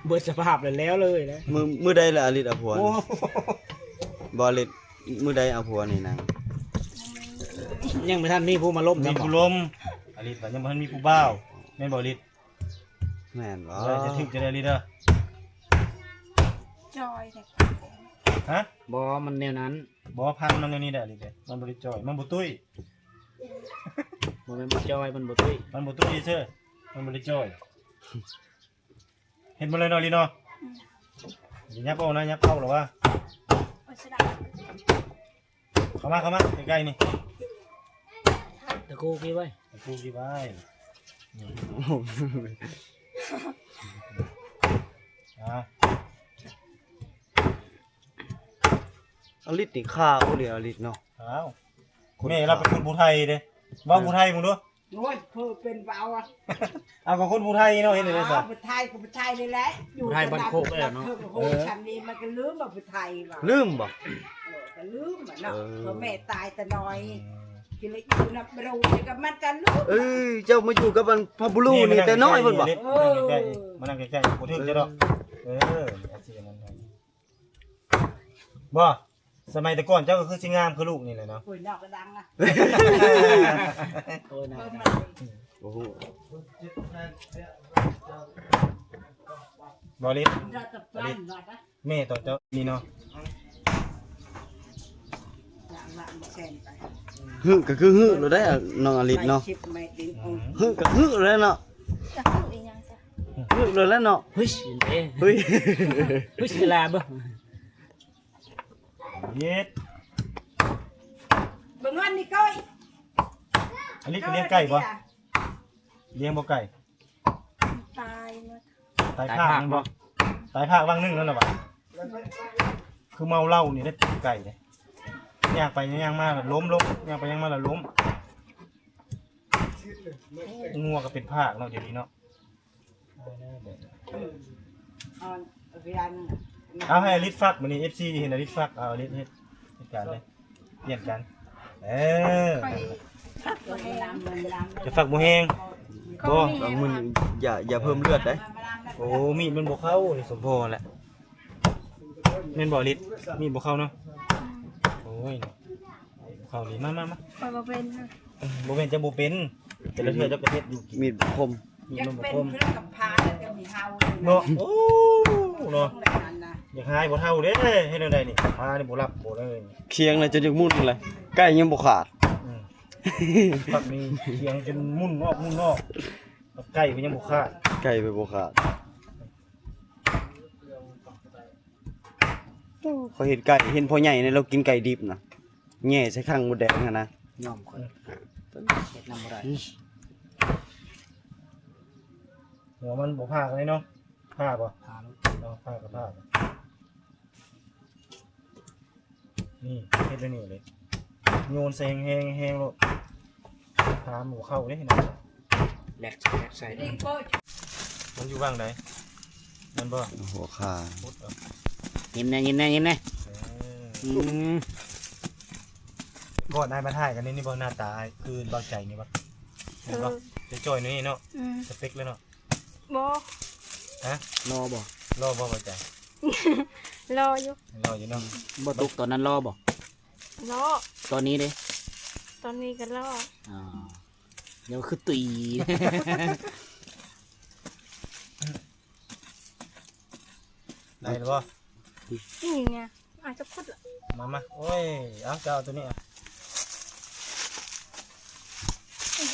ເບິດສະພາບແລ້ວ ແລ້ວເລີຍນະ. ມື້ ມື້ໃດລະອາລິດເອົາຜົວ? ໂອ້ ບໍ່ ອາລິດ ມື້ໃດເອົາຜົວນີ້ນາງ? ຍັງບໍ່ທັນມີຜູ້ມາລົມ ມີຜູ້ລົມ. ອາລິດວ່າຍັງບໍ່ທັນມີຜູ້ບ່າວ ແມ່ນບໍ່ອາລິດ? ແມ່ນບໍ່? ຈະຖືກຈະໄດ້ອາລິດເດີ ຈ່ອຍແທ້. ຮະ? ບໍ່ ມັນແນວນັ້ນ. ບໍ່ ພັນມັນແນວນີ້ແຫຼະອາລິດເດີ ມັນບໍ່ໄດ້ຈ່ອຍ ມັນບໍ່ຕຸ້ຍ. ບໍ່ແມ່ນບໍ່ຈ່ອຍ ມັນບໍ່ຕຸ້ຍ ມັນບໍ່ຕຸ້ຍເຊີ ມັນບໍ່ໄດ້ຈ່ອຍ. ເຮັດໝົດເລີຍເນາະ ລີເນາະ. ອືມ ຢ່າຫຍັບອອກນະ ຫຍັບເຂົ້າລະວະ. ເຂົ້າມາ ເຂົ້າມາໃກ້ໆນີ້ ຕະກູກີ້ໄວ້ ຕະກູກີ້ໄວ້. ອາ ອາລິດນີ້ຂາວເດ ອາລິດເນາະ. ຂາວ ແມ່ລາວເປັນຄົນຜູ້ໄທເດ້ ເວົ້າຜູ້ໄທເບິ່ງດູ. ໂອ້ຍ ເພິ່ນເປັນເວົ້າອະ ເອົາ ກໍຄົນຜູ້ໄທເນາະ ເຮັດໄດ້ຊະ ຜູ້ໄທກໍຜູ້ໄທນີ້ແຫຼະ ຢູ່ໄທບ້ານໂຄກແລ້ວເນາະ. ໂອ້ ຊັ້ນນີ້ມັນກໍລືມວ່າຜູ້ໄທວ່າ ລືມບໍ່? ເອີ ກໍລືມອະເນາະ ເອີ ເພາະແມ່ຕາຍແຕ່ນ້ອຍ ອືມ ກິນແລ້ວຢູ່ນຳເຮົານີ້ກໍມັນກໍລືມ. ເອີ ເຈົ້າມາຢູ່ກັບອັນພະບຸລຸນີ້ແຕ່ນ້ອຍພຸ້ນບໍ່? ເອີ ມານັ່ງໃກ້ໆ ມານັ່ງໃກ້ໆ ບໍ່ຖືກເຈົ້າດອກ. ເອີ ອາຊີບນັ້ນ ບໍ່ ສະໄໝແຕ່ກ່ອນເຈົ້າກໍຄືຊິງາມຄືລູກນີ້ແຫຼະເນາະ. ໂອ້ຍ ນອກກໍດັງນະ ໂອ້ຍ ນອກ ບໍ່ຮູ້ ບໍ່ລິດ ແມ່ຕອນເຈົ້ານີ້ເນາະ. ຫຶກໍຄືຫຶໂລດໄດ໋ ນ້ອງອາລິດເນາະ ຫຶກໍຫຶໂລດເນາະ ຈະຫຶອີ່ຫຍັງຊະ ຫຶໂລດແລ້ວເນາະ. ຫຶ ຫຶ ຫຶ ເວລາບໍ່ ເຮັດ ເບິ່ງຫັ້ນນີ້ກ້ອຍ. ອັນນີ້ຄືລ້ຽງໄກ່ບໍ່? ລ້ຽງບໍ່ໄກ່? ຕາຍໝົດ ຕາຍພາກແມ່ນບໍ່? ຕາຍພາກວັງໜຶ່ງນັ້ນລະຫວາ? ຄືເມົາເຫຼົ້ານີ້ໄດ້ໄກ່ເດ້ ຍ່າງໄປຍ່າງມາລະລົ້ມລົງ ຍ່າງໄປຍ່າງມາລະລົ້ມ. ງົວກໍເປັນພາກເນາະ ດຽວນີ້ເນາະ. ເອົາໃຫ້ອາລິດຟັກ ມື້ນີ້ເອັຟຊີເຫັນອາລິດຟັກ ເອົາອາລິດເຮັດ ເຮັດການເລີຍ ປ່ຽນກັນ. ເອີ ຂ້ອຍ ຈະຝັກບໍ່ແຮງ ບໍ່ ບາງມື້ນີ້ ຢ່າ ຢ່າເພີ່ມເລືອດໄດ໋. ໂອ້ ມີດມັນບໍ່ເຂົ້ານີ້ ສົມພໍແຫຼະ. ແມ່ນບໍ່ລິດ? ມີດບໍ່ເຂົ້າເນາະ. ໂອ້ຍ ເຂົ້ານີ້ ມາ ມາ ມາ. ຂ້ອຍບໍ່ເປັນນະ. ເອີ ບໍ່ແມ່ນຈະບໍ່ເປັນ ແຕ່ລະເທື່ອເຈົ້າກໍເຮັດຢູ່ກິນ. ມີດຄົມ ມີດມັນບໍ່ຄົມ ເນາະ. ໂອ້ ເນາະ ຢາກຫາຍບໍ່ເຖົ້າເດ້. ເຮັດແນວໃດນີ້ ພານີ້ບໍ່ຫຼັບບໍ່ເລີຍ. ຄຽງນະຈົນຢາກໝຸນແຫຼະ ໄກ່ຍັງບໍ່ຂາດ. ອືມ ປັກນີ້ຄຽງຈົນໝຸນອອກໝຸນອອກ ໄກ່ກໍຍັງບໍ່ຂາດ ໄກ່ໄປບໍ່ຂາດ. ໂອ້ ຂ້ອຍເຫັນໄກ່ ເຫັນພໍ່ໃຫຍ່ນີ້ລາວກິນໄກ່ດິບນະ ແຫຍ່ໃສ່ຂັງມົດແດງຫັ້ນນະ. ຍອມຂ້ອຍ ເຮັດນຳບໍ່ໄດ້. ຫົວມັນບໍ່ຜ່າກັນເລີຍເນາະ. ຜ່າບໍ່? ຜ່າໂລດ. ເນາະ ຜ່າກໍຜ່າ. ນີ້ ເຮັດແບບນີ້ເລີຍ ໂຍນໃສ່ແຮງໆ ແຮງໂລດ. ພາໝູເຂົ້າເດ້ນະ ແລກ ແລກໃສ່. ມັນຢູ່ຫວ່າງໃດ? ແມ່ນບໍ່? ຫົວຂາ. ຍິ້ມແດ່ ຍິ້ມແດ່ ຍິ້ມແດ່. ເອີ ອືມ ກ່ອນອ້າຍມາຖ່າຍກັນນີ້ ນີ້ບໍ່ ໜ້າຕາອ້າຍຄືບ່າວໃຈນີ້ບໍ່? ເຫັນບໍ່? ເອີ ຈ່ອຍໆ ນີ້ເນາະ. ອືມ ສະເປັກເລີຍເນາະ. ບໍ່. ຮະ? ຫຼໍ່ບໍ່? ຫຼໍ່ບໍ່ບ່າວໃຈ? ຫຼໍ່ຢູ່ ຫຼໍ່ຢູ່ເນາະ. ບໍ່ຕຸກຕອນນັ້ນຫຼໍ່ບໍ່? ຫຼໍ່. ຕອນນີ້ເດ້? ຕອນນີ້ກໍຫຼໍ່. ອໍ ຍັງຄືຕີ. ໄດ້ແລ້ວບໍ່? ນີ້ໄງ ອາດຈະຂຸດລະ. ມາ ມາ ໂອ້ຍ ເອົາ ເຈົ້າເອົາໂຕນີ້ ເອົາ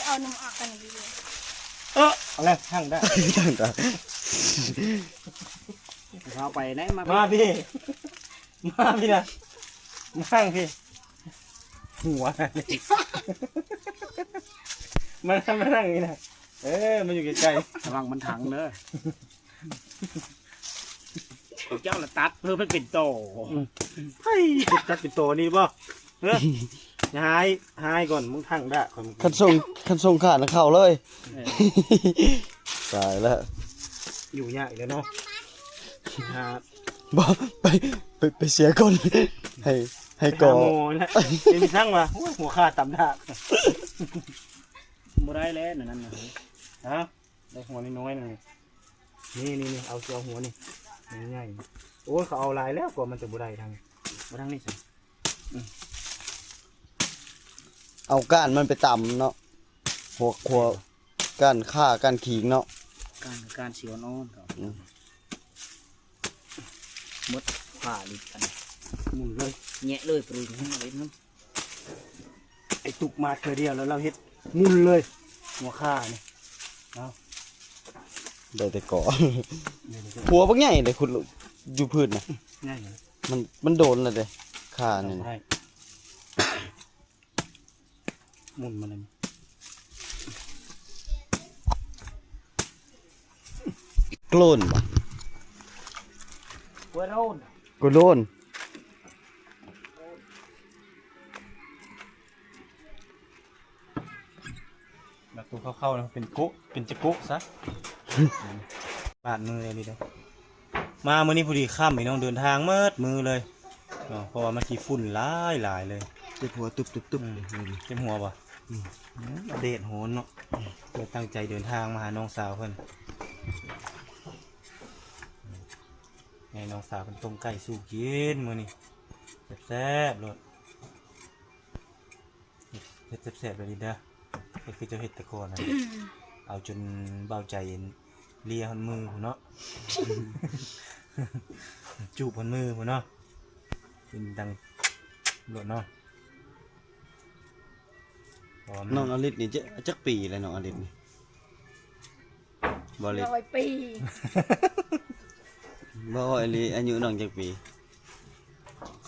ເອົານ້ຳອາກກັນດີ. ເອີ ເອົາແລ້ວ ທັງໄດ້ ທັງໄດ້. ເອົາໄປໄດ້ ມາ ມາພີ້ ມາພີ້ນະ ມາທາງພີ້. ຫົວ ມາ ມາທາງນີ້ນະ. ເອີ ມາຢູ່ໃກ້ໆ ລະວັງມັນທັງເດີ. ເຈົ້າລະຕັດເພື່ອມັນເປັນຕໍ. ອືມ ໃຜຕັດເປັນຕໍນີ້ບໍ່? ເອີ ຫາຍ ຫາຍກ່ອນ ມຶງທັງດາກ. ຄັນສົ່ງ ຄັນສົ່ງຂາດນະເຂົ້າເລີຍ. ເອີ ຕາຍແລ້ວ ຢູ່ຍາກອີກແລ້ວເນາະ. ຫາ ບໍ່ ໄປ ໄປ ໄປເສຍກ່ອນ ໃຫ້ ໃຫ້ ໄປຫາ ກໍ ໝໍນະ. ເປັນຊ່າງວ່າ ໂອ້ຍ ຫົວຂາດຕຳດາກ ບໍ່ໄດ້ແລ້ວນັ້ນນະ. ຮະ? ໄດ້ຫົວນ້ອຍໆ ໜຶ່ງ. ນີ້ໆໆ ເອົາ ຊິເອົາຫົວນີ້ ໃຫຍ່ໆ. ໂອ້ຍ ເຂົາເອົາຫຼາຍແລ້ວ ກໍມັນຈະບໍ່ໄດ້ທາງ ມາທາງນີ້ຊະ. ອືມ ເອົາກ້ານມັນໄປຕຳເນາະ ຫົວ ຫົວ ກ້ານຂ່າ ກ້ານຂີງເນາະ. ກ້ານ ກ້ານສີອ່ອນໆ ເຂົາ. ອືມ ໝົດ ຂາລິດກັນ ໝຸນເລີຍ ແຍະເລີຍ ປຶງເລີຍ. ໄອ້ຕຸກມາເທື່ອດຽວແລ້ວລາວເຮັດໝຸນເລີຍ ຫົວຂ່ານີ້. ເອົາ ໄດ້ແຕ່ເກາະ ໄດ້ແຕ່ເກາະ ຫົວບັກໃຫຍ່ເດ້ ຂຸດຢູ່ພື້ນນະ. ໃຫຍ່ ມັນ ມັນໂດນແລ້ວເດ້ ຂ່ານີ້ນະ. ໝຸນມາເລີຍ ໂກລນບໍ່? ໂກລນ ໂກລນ. ແລ້ວໂຕເຂົ້າໆ ເປັນໂກະ ເປັນຈະໂກະຊະ ບາດມືອີ່ຫຼີເດ້. ມາມື້ນີ້ພໍດີຄ່ຳພີ່ນ້ອງ ເດີນທາງໝົດມື້ເລີຍເນາະ ເພາະວ່າມັນຂີ້ຝຸ່ນຫຼາຍໆ ເລີຍ. ເຈັບຫົວຕຸບໆໆ ອືມ ເຈັບຫົວບໍ່? ອືມ ອືມ ແດດຮ້ອນເນາະ. ອືມ ເພື່ອຕັ້ງໃຈເດີນທາງມາຫານ້ອງສາວເພິ່ນ ໃຫ້ນ້ອງສາວເພິ່ນຕົ້ມໄກ່ສູ່ກິນມື້ນີ້ ແຊບໆ ໂລດ. ເຮັດແຊບໆ ແບບນີ້ເດີ ເຮັດຄືເຈົ້າເຮັດແຕ່ກ່ອນນະ ເອົາຈົນເບົາໃຈເລຍຮອດມືພຸ້ນເນາະ ຈູບຮອດມືພຸ້ນເນາະ ກິນດັງໂລດເນາະ. ນ້ອງອາລິດນີ້ຈັກ ຈັກປີແລ້ວ ນ້ອງອາລິດນີ້? ບໍ່ເລັກ ຮ້ອຍປີ ບໍ່ ອີ່ຫຼີ ອາຍຸນ້ອງຈັກປີ?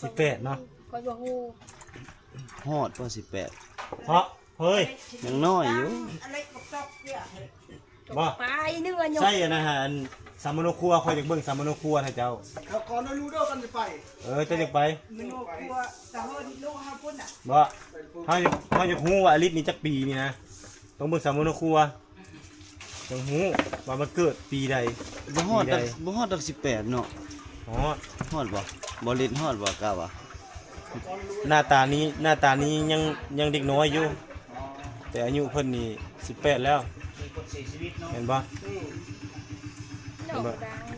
ສິບແປດເນາະ. ຂ້ອຍບໍ່ຮູ້ ຮອດບໍ່ ສິບແປດ ເພາະ ເຮີ້ຍ ຍັງນ້ອຍຢູ່ ບໍ່ ໄປເໜືອຢູ່ ໃຊ່ ອັນນັ້ນຫາ ອັນສຳມະໂນຄົວ ຂ້ອຍຢາກເບິ່ງສຳມະໂນຄົວໃຫ້ເຈົ້າ. ເຂົາຂໍນຳລູກເດີ ກັນຈະໄປ ເອີ ເຈົ້າຢາກໄປ ມະໂນຄົວ ສະເຮີນລູກເຮົາພຸ້ນນະ ບໍ່ ເຮົາຢາກ ເຮົາຢາກຮູ້ວ່າອາລິດນີ້ຈັກປີນີ້ນະ ຕ້ອງເບິ່ງສຳມະໂນຄົວ. ຕ້ອງຮູ້ວ່າມັນເກີດປີໃດ ບໍ່ຮອດ ປີໃດ ບໍ່ຮອດດອກ ສິບແປດເນາະ. ຮອດ ຮອດບໍ່? ບໍ່ເລັດຮອດບໍ່ ກະວ່າ ໜ້າຕານີ້ ໜ້າຕານີ້ຍັງ ຍັງເດັກນ້ອຍຢູ່ ແຕ່ອາຍຸເພິ່ນນີ້ສິບແປດແລ້ວ ແມ່ນບໍ່? ເຫັນບໍ່?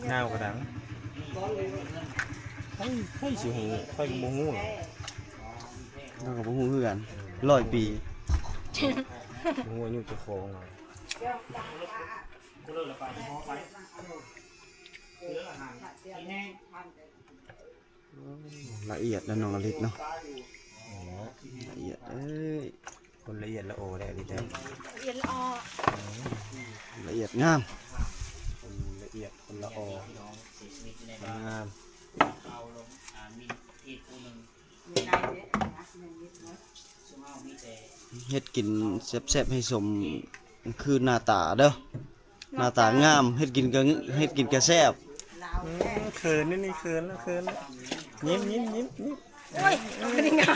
ໜ້າກໍດັງ. ໃຜ ໃຜຊິຮູ້? ຂ້ອຍກໍບໍ່ຮູ້. ຂ້ອຍກໍບໍ່ຮູ້ຄືກັນ. ຮ້ອຍປີ. ບໍ່ຮູ້ອາຍຸເຈົ້າຂອງ. ລະອຽດເນາະ ນ້ອງອະລິດເນາະ. ລະອຽດເອີຍ. ຄົນລະອຽດລະອໍແຫຼະ ອະລິດເອີຍ. ລະອຽດລະອໍ. ລະອຽດງາມ. ຄົນລະອຽດ ຄົນລະອໍ ງາມ. ເຮັດກິນແຊບໆ ໃຫ້ສົມຄືໜ້າຕາເດີ. ໜ້າຕາງາມ ເຮັດກິນກໍ ເຮັດກິນກໍແຊບ. ອືມ ເຂີນນີ້ ເຂີນແລ້ວ ເຂີນແລ້ວ. ຍິ້ມ ຍິ້ມ ຍິ້ມ ຍິ້ມ. ໂອ້ຍ ບໍ່ໄດ້ງາມ.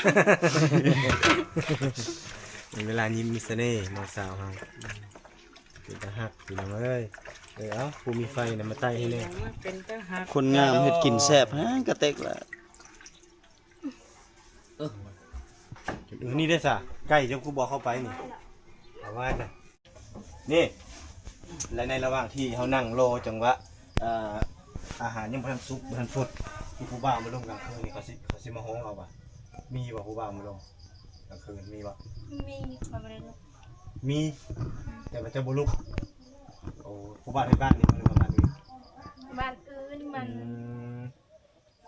ເວລາຍິ້ມມີສະເໜ່ ນ້ອງສາວເຮົາ. ເປັນຕາຮັກ ພີ່ນ້ອງເອີຍ. ເອີ ເອົາ ຜູ້ມີໄຟນະ ມາໄຕ້ໃຫ້ແດ່. ເປັນຕາຮັກ. ຄົນງາມເຮັດກິນແຊບ ຫາກະເຕັກລະ. ເອີ ນີ້ເດ້ສະ ໄກ່ເຈົ້າຄືບໍ່ເຂົ້າໄປນີ້ ເອົາໄວ້ນະ. ນີ້ ແລະໃນລະຫວ່າງທີ່ເຮົານັ່ງລໍຈັງຫວະ ເອີ ອາຫານຍັງບໍ່ທັນສຸກ ບໍ່ທັນຟົດ ຄືຜູ້ບ່າວມາລົມກາງຄືນນີ້ ເຂົາຊິ ເຂົາຊິມາຮ້ອງເອົາຫວາ? ມີບໍ່ຜູ້ບ່າວມາລົມກາງຄືນ ມີບໍ່? ມີ ຂ້ອຍບໍ່ໄດ້ລຸກ. ມີ ແຕ່ວ່າເຈົ້າບໍ່ລຸກ. ໂອ້ ຜູ້ບ່າວໃນບ້ານນີ້ບໍ່ ຫຼືວ່າບ້ານອື່ນ? ບ້ານອື່ນມັນ. ອືມ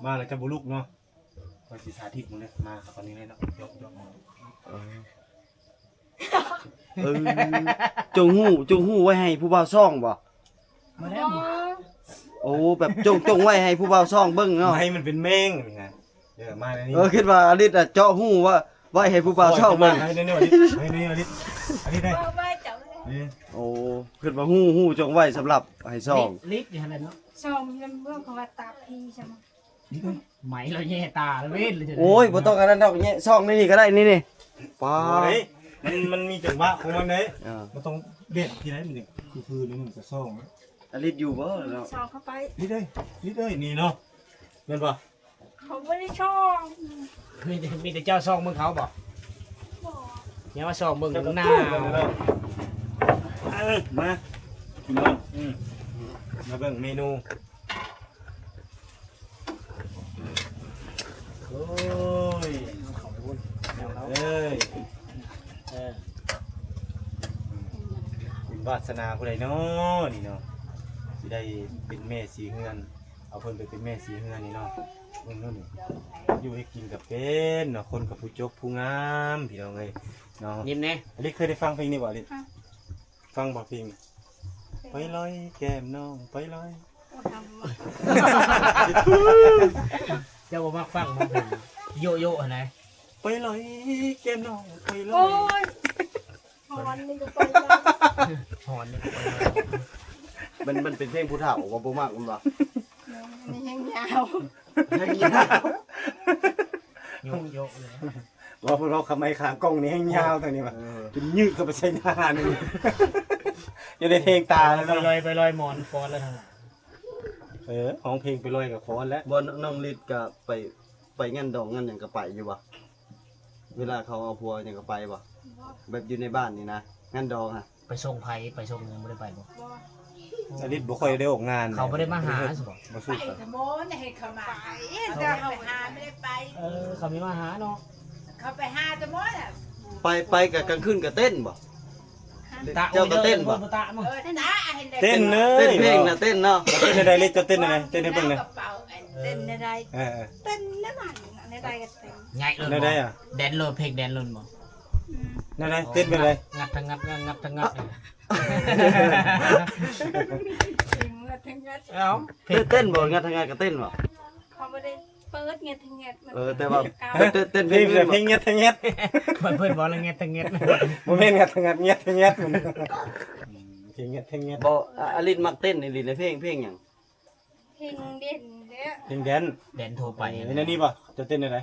ມາແລ້ວຈະບໍ່ລຸກເນາະ. ຂ້ອຍຊິສາທິດເບິ່ງເດີ ມາເຂົ້ານີ້ເລີຍເນາະ. ຍົກ ຍົກ. ເອີ ເອີ ຈົ່ງຫູ່ ຈົ່ງຫູ່ໄວ້ໃຫ້ຜູ້ບ່າວສ່ອງບໍ່? ມາແລ້ວ. ໂອ້ ແບບຈົ່ງ ຈົ່ງໄວ້ໃຫ້ຜູ້ບ່າວສ່ອງເບິ່ງເນາະ. ໃຫ້ມັນເປັນແມງນີ້ນະ. ເອີ ມາໃນນີ້. ເອີ ຄິດວ່າອາລິດອະເຈາະຫູ່ວ່າ ໄວ້ໃຫ້ຜູ້ບ່າວສ່ອງເບິ່ງ. ໃຫ້ແນ່ໆ ອາລິດ ໃຫ້ແນ່ໆ ອາລິດ ອາລິດເດ້. ໂອ້ ຄິດວ່າຫູ່ ຫູ່ຈົ່ງໄວ້ສຳລັບໃຫ້ສ່ອງ. ລິດ ລິດຢູ່ຫັ້ນແຫຼະເນາະ. ສ່ອງມັນເບິ່ງເຂົາວ່າຕາຜີຊັ້ນ. ໄໝລະແຍ່ຕາລະເວັນ. ໂອ້ຍ ບໍ່ຕ້ອງອັນນັ້ນດອກ ແຍ່ຊ່ອງໃນນີ້ກໍໄດ້ ນີ້ໆ. ປ້າ ບໍ່ໄດ້ ມັນ ມັນມີຈັງຫວະຂອງມັນເດ້. ເອີ ມັນຕ້ອງເດັດທີ່ໃດມັນຈັ່ງຄືໆ ນີ້ມັນກະຊ່ອງ. ອາລິດຢູ່ບໍ່ເນາະ? ສ່ອງເຂົ້າໄປ. ລິດເອີຍ ລິດເອີຍ ນີ້ເນາະ ແມ່ນບໍ່? ເຂົາບໍ່ໄດ້ຊ່ອງ. ມີແຕ່ ມີແຕ່ເຈົ້າຊ່ອງເບິ່ງເຂົາບໍ່? ບໍ່. ຢ່າມາຊ່ອງເບິ່ງໜ້າ. ເອີ ມາ ພີ່ນ້ອງ ອືມ ມາເບິ່ງເມນູ. ໂອ້ຍ ເອີຍ ເອີ ບຸນວາສະໜາຜູ້ໃດເນາະນີ້ເນາະ ຊິໄດ້ເປັນແມ່ສີເຮືອນ ເອົາເພິ່ນໄປເປັນແມ່ສີເຮືອນນີ້ເນາະ. ເບິ່ງເນາະນີ້ ຢູ່ເຮັດກິນກໍເປັນເນາະ ຄົນກໍຜູ້ຈົບຜູ້ງາມ ພີ່ນ້ອງເອີຍເນາະ. ຍິ້ມແດ່. ອາລິດເຄີຍໄດ້ຟັງເພງນີ້ບໍ່ ອາລິດ? ຟັງບໍ່ເພງ? ໄປລອຍແກ້ມນ້ອງໄປລອຍ. ເຈົ້າບໍ່ມັກຟັງບໍ່ເພງໂຢໂຢຫັ້ນນະ? ໄປລອຍແກ້ມນ້ອງໄປລອຍ. ໂອ້ຍ ຮ້ອນນີ້ກໍໄປລອຍ ຮ້ອນນີ້ກໍໄປລອຍ. ມັນ ມັນເປັນເພງຜູ້ເຖົ້າກໍບໍ່ມັກແມ່ນບໍ່? ແມ່ນ ມັນແຮງຍາວ ແຮງຍາວ ໂຢໂຢເລີຍ. ວ່າພວກເຮົາຄຳໄມ້ຂາງກ້ອງນີ້ແຮງຍາວທາງນີ້ວ່າ ເອີ ຈົນຍືດເຂົ້າໄປໃສ່ໜ້ານີ້ ຢູ່ໃນເພງຕາແລ້ວເນາະ. ໄປລອຍ ໄປລອຍໝອນຟອນແລ້ວທາງ. ເອີ ຮ້ອງເພງໄປລອຍກັບຟອນແລ້ວ. ບໍ່ ນ້ອງລິດກະໄປ ໄປງານດອງງານຫຍັງກະໄປຢູ່ບໍ່? ເວລາເຂົາເອົາຜົວຫຍັງກະໄປບໍ່? ບໍ່. ແບບຢູ່ໃນບ້ານນີ້ນະ ງານດອງຫະ. ໄປສົ່ງໃຜ ໄປສົ່ງຫຍັງ ບໍ່ໄດ້ໄປບໍ່? ບໍ່. ອາລິດບໍ່ຄ່ອຍໄດ້ອອກງານ. ເຂົາບໍ່ໄດ້ມາຫາຊັ້ນບໍ່? ບໍ່ສູ້ກັນ. ໄປ ເຂົາມາຫາ ເຂົາໄປຫາ ບໍ່ໄດ້ໄປ. ເອີ ເຂົາມີມາຫາເນາະ. ເຂົາໄປຫາແຕ່ໝໍນະ. ໄປ ໄປກະກາງຄືນກະເຕັ້ນບໍ່? ຕະ ເຈົ້າກະເຕັ້ນບໍ່? ເອີ ຕະ ເຕັ້ນເລີຍ. ເຕັ້ນເພງນະ ເຕັ້ນເນາະ. ເຕັ້ນແນວໃດ ເລີຍເຈົ້າເຕັ້ນແນວໃດ ເຕັ້ນໃຫ້ເບິ່ງແດ່. ເອີ ເຕັ້ນແນວໃດ? ເອີ ເອີ ເຕັ້ນແນວນັ້ນ ແນວໃດກະເຕັ້ນ. ແນວໃດອະ? ແດນໂລດ ເພງແດນໂລດບໍ່? ແນວໃດ ເຕັ້ນແບບໃດ? ງັດທະງັດ ງັດທະງັດ. ເອົາ ເຕັ້ນບໍ່? ງັດທະງັດກະເຕັ້ນບໍ່? ເຂົາບໍ່ໄດ້ເປີດແງດແງດ. ເອີ ແຕ່ວ່າ ເຕັ້ນ ເຕັ້ນເພງອື່ນບໍ່? ເພງແງດແງດ ເພິ່ນ ເພິ່ນເວົ້າແລ້ວແງດແງດ ບໍ່ແມ່ນງັດທະງັດ ແງດແງດ. ອືມ ເພງແງດແງດ. ບໍ່ ອາ ອາລິດມັກເຕັ້ນອີ່ຫຼີໃນເພງ ເພງຫຍັງ? ເພງແດນແຫຼະ. ເພງແດນ ແດນທົ່ວໄປ. ເອີ ແນວນີ້ບໍ່? ເຈົ້າເຕັ້ນແນວໃດ? ເ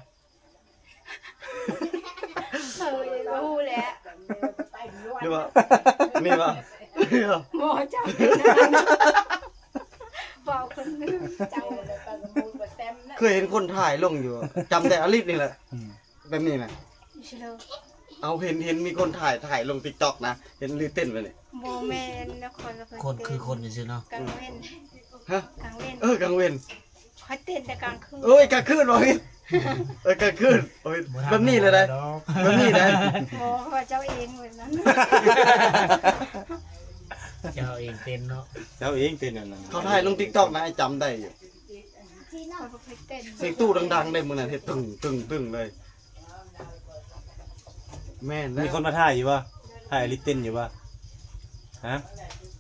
ອີ ບໍ່ຮູ້ແຫຼະ. ຫຼືວ່າ ມີບໍ່? ບໍ່ ເຈົ້າເຕັ້ນແນວນັ້ນ ເວົ້າຄົນອື່ນ. ເຈົ້າແລ້ວໄປກັບໝູ່ບໍ່ແຊມນະ. ເຄີຍເຫັນຄົນຖ່າຍລົງຢູ່ ຈຳແຕ່ອາລິດນີ້ແຫຼະ. ອື ບບນີ້ນະ ຢູ່ເຊີໂລ ເອົາ ເຫັນ ເຫັນມີຄົນຖ່າຍ ຖ່າຍລົງ TikTok ນະ ເຫັນລີເຕັ້ນແບບນີ້. ບໍ່ແມ່ນນະ ຂ້ອຍກໍເຄີຍ ຄົນຄືຄົນຊື່ໆເນາະ ກາງເວັນ ຮະ ກາງເວັນ ເອີ ກາງເວັນ ຂ້ອຍເຕັ້ນແຕ່ກາງຄືນ. ໂອ້ຍ ກາງຄືນບໍ່ ເອີ ກາງຄືນ ໂອ້ຍ ບໍ່ທຳ ແບບນີ້ເລີຍໄດ໋ ບໍ່ ແບບນີ້ໄດ໋ ບໍ່ ເພາະວ່າເຈົ້າເອງແບບນັ້ນ ເຈົ້າເອງເຕັ້ນເນາະ ເຈົ້າເອງເຕັ້ນອັນນັ້ນ ເຂົາຖ່າຍລົງ TikTok ນະ ອ້າຍຈຳໄດ້ຢູ່. ຂ້ອຍບໍ່ເຄີຍເຕັ້ນ ສຽງຕູ້ດັງໆເດ້ ມື້ນັ້ນເຮັດຕຶ້ງໆໆເລີຍ. ແມ່ນແລ້ວ ມີຄົນມາຖ່າຍຢູ່ບໍ່? ຖ່າຍອາລິດເຕັ້ນຢູ່ບໍ່? ຮະ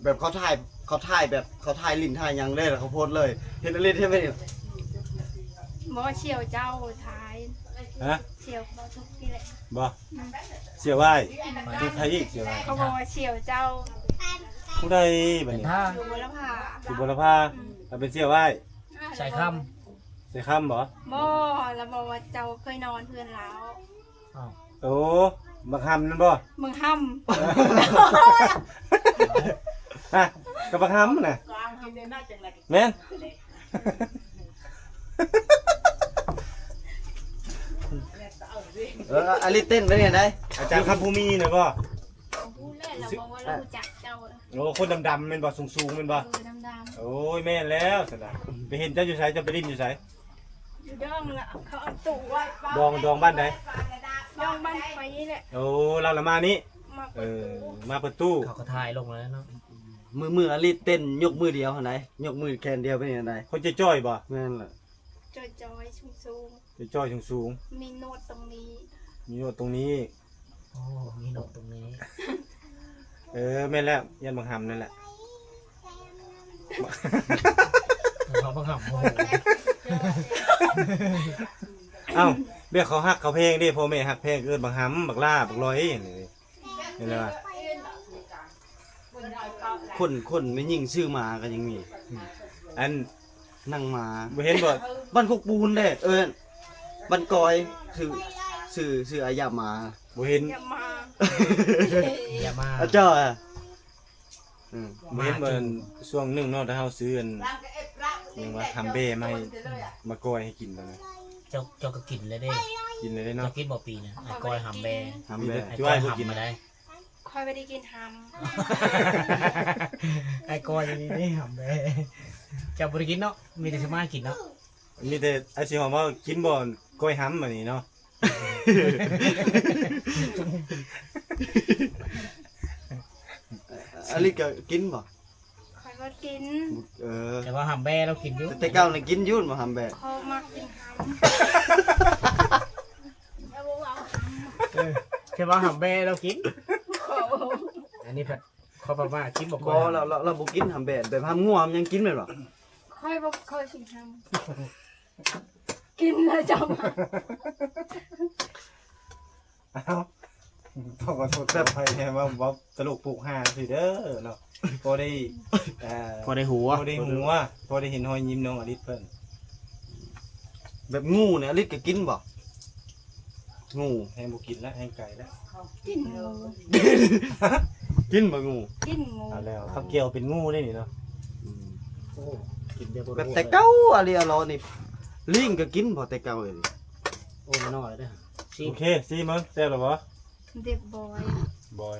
ແບບເຂົາຖ່າຍ ເຂົາຖ່າຍແບບ ເຂົາຖ່າຍຫຼິ້ນຖ່າຍຫຍັງເດ້ ແລ້ວເຂົາໂພສເລີຍ ເຫັນອາລິດເຮັດແບບນີ້. ບໍ່ ສ່ຽວເຈົ້າຖ່າຍ ຮະ ສ່ຽວບໍ່ທຸກນີ້ແຫຼະ ບໍ່ ອືມ ສ່ຽວອ້າຍ ອືມ ທຸກໃຜອີກ ສ່ຽວອ້າຍ ເຂົາບອກວ່າສ່ຽວເຈົ້າ ຜູ້ໃດບັດນີ້? ຢູ່ບົວລະພາ ຢູ່ບົວລະພາ ອືມ ລາວເປັນສ່ຽວອ້າຍ ສາຍຄຳ ສາຍຄຳບໍ່? ບໍ່ ລາວບອກວ່າເຈົ້າເຄີຍນອນເຮືອນລາວ. ອ້າວ ໂອ້ ບັກຫຳນັ້ນບໍ່? ບັກຫຳ ຮະ ກໍບັກຫຳນະ ແມ່ນ ເອີ ອາລິດເຕັ້ນໄປນີ້ໄດ໋ ອາຈານຄຳພູມີນະບໍ່? ຮູ້ແລ້ວ ລາວບອກວ່າລາວຮູ້ຈັກເຈົ້າ. ໂອ້ ຄົນດຳໆແມ່ນບໍ່? ສູງໆແມ່ນບໍ່? ເອີ ດຳໆ ໂອ້ຍ ແມ່ນແລ້ວຊັ້ນນະ ໄປເຫັນເຈົ້າຢູ່ໃສ? ເຈົ້າໄປຫຼິ້ນຢູ່ໃສ? ຢູ່ດອງລະ ເຂົາເອົາຕູ້ໄວ້ ດອງ ດອງບ້ານໃດ? ດອງບ້ານຂ້ອຍນີ້ແຫຼະ. ໂອ້ ລາວລະມານີ້ ມາເປີດຕູ້ ເອີ ມາເປີດຕູ້ ເຂົາກໍຖ່າຍລົງແລ້ວເນາະ. ມື ມືອາລິດເຕັ້ນຍົກມືດຽວຫັ້ນໃດ ຍົກມືແຂນດຽວເປັນຈັ່ງໃດ? ຄົນຈ່ອຍໆບໍ່? ແມ່ນລະ ຈ່ອຍໆ ສູງໆ ຈ່ອຍໆ ສູງໆ ມີໜວດຕົງນີ້ ມີໜວດຕົງນີ້. ໂອ້ ມີໜວດຕົງນີ້ ເອີ ແມ່ນແລ້ວ ຢ້ານບັກຫຳນັ້ນແຫຼະ ເຂົາບັກຫຳບໍ່. ເອົ້າ ແບບເຂົາຮັກເຂົາແພງເດ້ ພໍ່ແມ່ຮັກແພງ ເອີ້ນບັກຫຳ ບັກຫຼ້າ ບັກຫຼອຍ ເຫັນບໍ່? ຄົນ ຄົນແມ່ຍິງຊື່ໝາກໍຍັງມີ ອັນ ນາງໝາ ບໍ່ເຫັນບໍ່? ບ້ານຄົກປູນເດ້ ເອີ້ນ ບ້ານກອຍ ຊື່ ຊື່ ຊື່ອາຢາໝາ ບໍ່ເຫັນ ຢາໝາ ຢາໝາ ອາເຈົ້າອະ ອືມ ບໍ່ເຫັນບໍ່? ຊ່ວງໜຶ່ງເນາະ ທີ່ເຮົາຊື້ອັນ ຫຍັງວ່າ ຫຳແບ້ມາໃຫ້ ມາກ້ອຍໃຫ້ກິນຕອນນັ້ນ ເຈົ້າ ເຈົ້າກໍກິນແລ້ວເດ້ ກິນແລ້ວເດ້ເນາະ ເຈົ້າກິນບໍ່ປີນະ? ອ້າຍກ້ອຍຫຳແບ້ ຫຳແບ້ ອ້າຍກ້ອຍຫຳມາໄດ້. ຂ້ອຍບໍ່ໄດ້ກິນຫຳ ອ້າຍກ້ອຍນີ້ເດ້ຫຳແບ້ ເຈົ້າບໍ່ໄດ້ກິນເນາະ ມີແຕ່ຊິມາກິນເນາະ ມີແຕ່ອ້າຍຊິຫອມວ່າກິນບໍ່ ກ້ອຍຫຳອັນນີ້ເນາະ. ອາລິດກໍກິນບໍ່? ຂ້ອຍບໍ່ກິນ ເອີ ແຕ່ວ່າຫຳແບ້ລາວກິນຢູ່ ແຕ່ເກົ່ານີ້ກິນຢູ່ບໍ່ຫຳແບ້? ຂ້ອຍມັກກິນຫຳ ເອີ ແຕ່ວ່າຫຳແບ້ລາວກິນ ອັນນີ້ພັດ ຂ້ອຍພັດວ່າກິນບໍ່ຄ່ອຍ ບໍ່ ລາວ ລາວ ລາວບໍ່ກິນຫຳແບ້ ແບບຫຳງົວຫຳຫຍັງກິນແມ່ນບໍ່? ຂ້ອຍບໍ່ເຄີຍກິນຫຳ ກິນແລ້ວເຈົ້າ ອ້າວ ຕ້ອງຂໍໂທດຂໍອະໄພແດ່ ເວົ້າ ເວົ້າຕະຫຼົກໂປກຮາຊື່ເດີເນາະ ພໍໄດ້ ເອີ ພໍໄດ້ຫົວ ພໍໄດ້ຫົວ ພໍໄດ້ເຫັນຮອຍຍິ້ມນ້ອງອາລິດເພິ່ນ. ແບບງູນີ້ອາລິດກໍກິນບໍ່? ງູ ແຮງບໍ່ກິນລະ ແຮງໄກລະ ກິນງູ ກິນບໍ່ງູ? ກິນງູ ເອົາແລ້ວ ເຂົາກ່ຽວເປັນງູໄດ໋ນີ້ເນາະ ອືມ ໂອ້ ກິນແບບ ແບບແຕ່ເກົ່າອາລີອາລໍນີ້ ລີ້ງກໍກິນບໍ່ແຕ່ເກົ່າເລີຍ? ໂອ້ ນ້ອຍເດ້ ໂອເຄ ຊີມເບິ່ງ ແຊບແລ້ວບໍ່? ເດັບບອຍ ບອຍ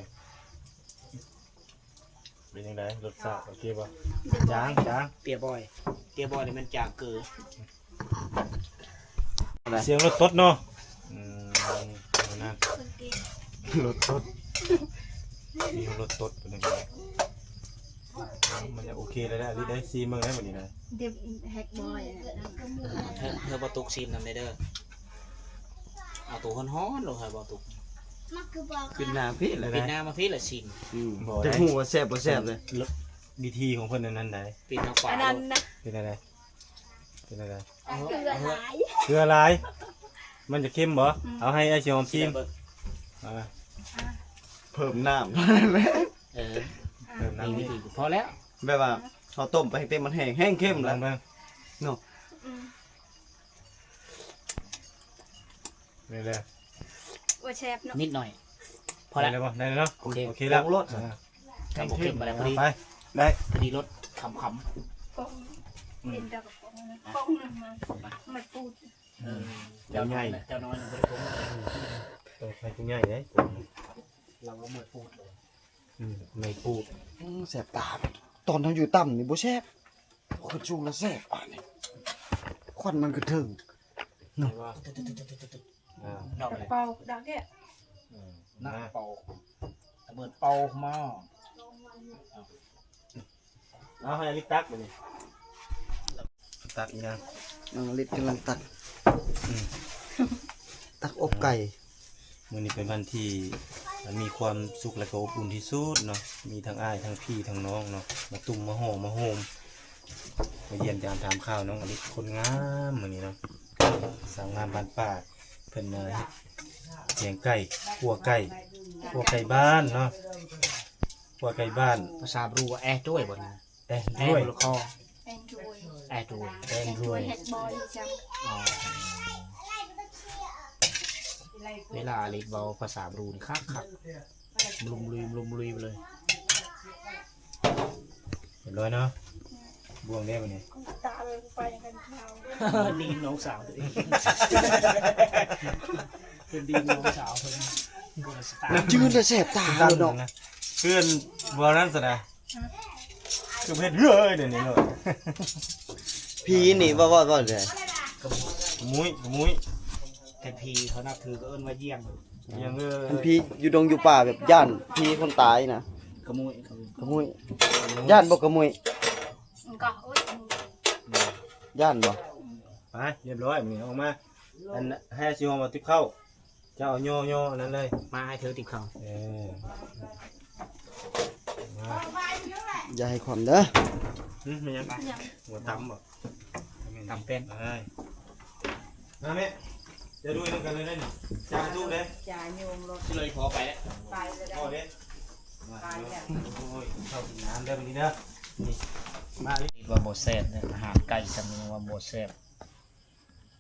ເປັນຈັ່ງໃດ ລົດຊາດໂອເຄບໍ່? ຈາງ ຈາງ ເຕຍບອຍ ເຕຍບອຍນີ້ມັນຈາງເກີ ສຽງລົດຕົດເນາະ ອືມ ນັ້ນ ລົດຕົດ ມີລົດຕົດເປັນຈັ່ງໃດ? ມັນຈະໂອເຄແລ້ວແຫຼະ ລິໄດ້ຊີມເບິ່ງແລ້ວບັດນີ້ນະ ເດັບແຮກບອຍ ເຮີ ເຮີບໍ່ຕຸກຊີມນຳແດ່ເດີ ເອົາໂຕຮ້ອນໆໂລດ ເຮີບໍ່ຕຸກ ຂຶ້ນໜ້າພີ້ແຫຼະ ຂຶ້ນໜ້າມາພີ້ແຫຼະຊີມ ອືມ ບໍ່ ຈະຮູ້ວ່າແຊບບໍ່ແຊບເລີຍ ວິທີຂອງເພິ່ນອັນນັ້ນໃດ ປີນທາງຂວາ ອັນນັ້ນນະ ເປັນຈັ່ງໃດ? ເປັນຈັ່ງໃດ? ເກືອຫຼາຍ ເກືອຫຼາຍ ມັນຈະເຄັມບໍ່? ອືມ ເອົາໃຫ້ອ້າຍຊິຫອມຊີມ ຊິໄດ້ເບິ່ງ ເອົາ ເພີ່ມນ້ຳ ເອີ ເພີ່ມນ້ຳ ມີວິທີ ພໍແລ້ວ ແບບວ່າເຮົາຕົ້ມໄປໃຫ້ເຕັມ ມັນແຫ້ງ ແຫ້ງເຄັມແລ້ວ ລອງເບິ່ງ ເນາະ ອືມ ນີ້ແຫຼະ ໂອ້ ແຊບເນາະ ນິດໜ້ອຍ ພໍແລ້ວ ໄດ້ແລ້ວບໍ່? ໄດ້ແລ້ວເນາະ ໂອເຄ ໂອເຄແລ້ວ ປົງໂລດ ອ່າ ຖ້າບໍ່ເຄັມປານໃດ ພໍດີ ໄປ ໄດ້ ພໍດີລົດຂຳໆ ປົງ ອືມ ເປັນແຕ່ກະປ໋ອງ ປ໋ອງໜຶ່ງມາ ມາປູດ ເອີ ເຈົ້ານ້ອຍ ເຈົ້ານ້ອຍບໍ່ໄດ້ກົງ ເອີ ໃຫ້ຜູ້ໃຫຍ່ເດ້ ລາວວ່າເມື່ອຍປູດເລີຍ ອືມ ເມື່ອຍປູດ ອືມ ແສບຕາ ຕອນເຮົາຢູ່ຕ່ຳນີ້ບໍ່ແຊບ ຂຶ້ນສູງແລ້ວແຊບ ອັນນີ້ ຄວັນມັນຂຶ້ນເທິງ ເນາະ ເອີ ເປົາດັກແທ້ ເອີ ໜ້າເປົາ ລະເບີດເປົາມາ ເອົາໃຫ້ອາລິດຕັກບາດນີ້ ຕັກອີ່ນາງ ນ້ອງອາລິດກຳລັງຕັກ ອືມ ຕັກອົບໄກ່ ມື້ນີ້ເປັນວັນທີ່ມີຄວາມສຸກ ແລະ ກໍອົບອຸ່ນທີ່ສຸດເນາະ ມີທັງອ້າຍ ທັງພີ່ ທັງນ້ອງເນາະ ມາຕຸ້ມ ມາຫໍ່ ມາໂຮມ ມາຢ້ຽມຢາມຖາມຂ່າວນ້ອງອາລິດ ຄົນງາມມື້ນີ້ເນາະ ສາວງາມບ້ານປ່າ ເພິ່ນ ເອີ ເຮັດແກງໄກ່ ຂົ້ວໄກ່ ຂົ້ວໄກ່ບ້ານເນາະ ຂົ້ວໄກ່ບ້ານ ພາສາບຣູວ່າແອດດ້ວຍບໍ່ນະ ແອດດ້ວຍ ແອດດ້ວຍ ແອດດ້ວຍ ແອດດ້ວຍ ເຮັດບໍ່ຢູ່ຈັ່ງ ອໍ ເວລາອາລິດເວົ້າພາສາບຣູນີ້ຄັກໆ ບລູມລຸຍ ບລູມລຸຍໄປເລີຍ ຮຽບຮ້ອຍເນາະ ບ່ວງແລ້ວບັດນີ້ ຕາເລີຍໄປກັນເຂົາ ດີນນ້ອງສາວຕົວເອງ ເປັນດີນນ້ອງສາວເພິ່ນ ຄົນລະສະຕາຍ ຈື່ແລ້ວແສບຕາເນາະ ເພື່ອນບໍ່ນັ້ນຊະນະ ຄືເຮັດເຮີຍດຽວນີ້ເນາະ ຜີນີ້ເວົ້າ ເວົ້າ ເວົ້າເລີຍ ກະມຸ້ຍ ກະມຸ້ຍ ແຕ່ຜີເຂົານັບຖືກໍເອີ້ນວ່າຢ້ຽງ ຢ້ຽງເອີຍ ຄັນຜີຢູ່ດົງຢູ່ປ່າແບບຢ້ານຜີຄົນຕາຍນະ ກະມຸ້ຍ ກະມຸ້ຍ ຢ້ານບໍ່ກະມຸ້ຍ ມັນກໍ ໂອ້ຍ ຢ້ານບໍ່ ໄປ ຮຽບຮ້ອຍ ມື້ນີ້ອອກມາ ອັນ ໃຫ້ຊິຫອມເອົາຕິບເຂົ້າ ເຈົ້າເອົາຍໍໆ ອັນນັ້ນເລີຍ ມາໃຫ້ເທີຕິບເຂົ້າ ເອີ ມາ ຢ່າໃຫ້ຄວ່ຳເດີ ຫຶ ແມ່ນຫຍັງ ຫົວຕຳບໍ່ ຕຳແປ້ນ ມາແມ່ ຈະດູນຳກັນເລີຍເດ້ ຈາທຸເດ້ ຈາໂຍມລົດ ຊິເລີຍຂໍໄປແລ້ວ ໄປແລ້ວ ພໍເດ້ ມາ ໄປແລ້ວ ໂອ້ຍ ກິນເຂົ້າກິນນ້ຳເດີມື້ນີ້ເດີ ນີ້ ມາ ວ່າບໍ່ແຊບເດ້ ອາຫານໄກ່ຊ່ຳນີ້ວ່າບໍ່ແຊບ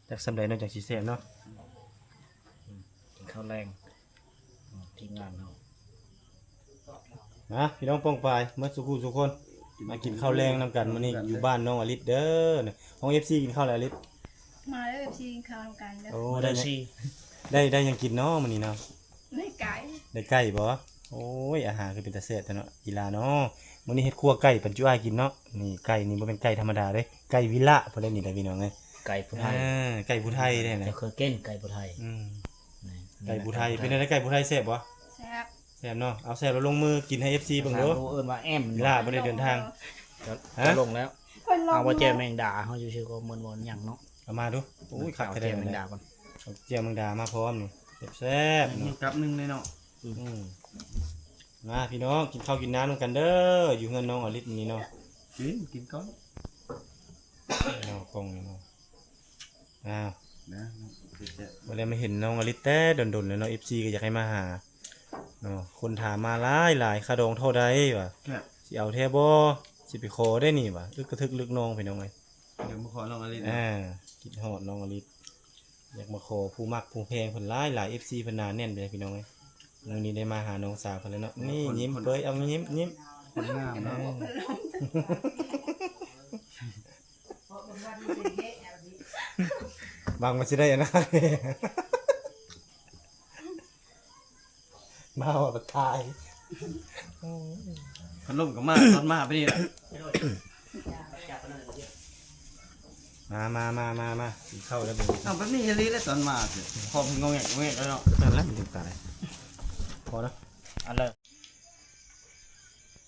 ຈັກຊ່ຳໃດເນາະ ຈັ່ງຊິແຊບເນາະ ກິນເຂົ້າແລງ ທີມງານເຮົາ ມາ ພີ່ນ້ອງປ້ອງປາຍ ໝົດສູ່ຄູ່ສູ່ຄົນ ມາກິນເຂົ້າແລງນຳກັນ ມື້ນີ້ຢູ່ບ້ານນ້ອງອາລິດເດີ ຂອງ ເອັຟຊີ ກິນເຂົ້າແລ້ວ ອາລິດ ມາເດີ ເອັຟຊີ ກິນເຂົ້ານຳກັນເດີ ໂອ້ ໄດ້ ໄດ້ ໄດ້ຫຍັງກິນເນາະມື້ນີ້ເນາະ ໄດ້ໄກ່ ໄດ້ໄກ່ບໍ່ ໂອ້ຍ ອາຫານຄືເປັນຕາແຊບແທ້ເນາະ ອີ່ຫຼ້າເນາະ ມື້ນີ້ເຮັດຂົ້ວໄກ່ປັນຈຸອ້າຍກິນເນາະ ນີ້ໄກ່ນີ້ບໍ່ແມ່ນໄກ່ທຳມະດາເດ້ ໄກ່ວິລະພຸ້ນເດ້ນີ້ເດ້ພີ່ນ້ອງເອີຍ ໄກ່ຜູ້ໄທ ເອີ ໄກ່ຜູ້ໄທເດ້ນະ ເຈົ້າເຄີຍກິນໄກ່ຜູ້ໄທ ອືມ ໄກ່ຜູ້ໄທ ເປັນຈັ່ງໃດໄກ່ຜູ້ໄທແຊບບໍ່ ແຊບ ແຊບເນາະ ເອົາແຊບແລ້ວລົງມືກິນໃຫ້ ເອັຟຊີ ເບິ່ງດູ ເອີ້ນວ່າແອມ ເວລາບໍ່ໄດ້ເດີນທາງ ຮະ ລົງແລ້ວ ເອົາວ່າແຈ່ວແມງດາເຮົາຢູ່ຊື່ກໍເໝືອນບໍ່ຫຍັງເນາະ ເອົາມາດູ ໂອ້ຍ ຄັກແທ້ ແຈ່ວແມງດາກ່ອນ ເອົາແຈ່ວແມງດາມາພ້ອມນີ້ ແຊບໆ ມີກັບໜຶ່ງເລີຍເນາະ ອືມ ມາພີ່ນ້ອງ ກິນເຂົ້າກິນນ້ຳນຳກັນເດີ ຢູ່ເຮືອນນ້ອງອາລິດນີ້ເນາະ ກິນ ກິນກ່ອນ ເອົາກ່ອງນີ້ເນາະ ອ້າວ ນະ ບໍ່ໄດ້ມາເຫັນນ້ອງອາລິດແຕ່ດົນໆ ແລ້ວເນາະ ເອັຟຊີ ກໍຢາກໃຫ້ມາຫາເນາະ ຄົນຖາມມາຫຼາຍໆ ຄ່າດອງເທົ່າໃດວ່າ ຊິເອົາແທ້ບໍ່ ຊິໄປຂໍໄດ້ນີ້ວ່າ ອຶກກະທຶກລຶກນອງ ພີ່ນ້ອງເອີຍ ຢາກມາຂໍນ້ອງອາລິດ ອ່າ ຄິດຮອດນ້ອງອາລິດ ຢາກມາຂໍຜູ້ມັກຜູ້ແພງເພິ່ນຫຼາຍໆ ເອັຟຊີ ເພິ່ນໜາແໜ້ນໄປເລີຍ ພີ່ນ້ອງເອີຍ ມື້ນີ້ໄດ້ມາຫານ້ອງສາວເພິ່ນແລ້ວເນາະ ນີ້ຍິ້ມເປີຍ ເອົາຍິ້ມ ຍິ້ມ ຄົນງາມເນາະ ຫວັງວ່າຊິໄດ້ອັນນັ້ນ ມາວ່າບັກຕາຍ ພັດລົມກໍມາ ຕອນມາໄປນີ້ລະ ມາ ມາ ມາ ມາ ມາ ກິນເຂົ້າແລ້ວ ເອົາແບບນີ້ອີ່ຫຼີແຫຼະ ຕອນມາ ຄອມງອແງກງອແງກແລ້ວເນາະ ນັ້ນແຫຼະມັນຈຶ່ງຕາຍ ພໍເນາະ ອັນເລີ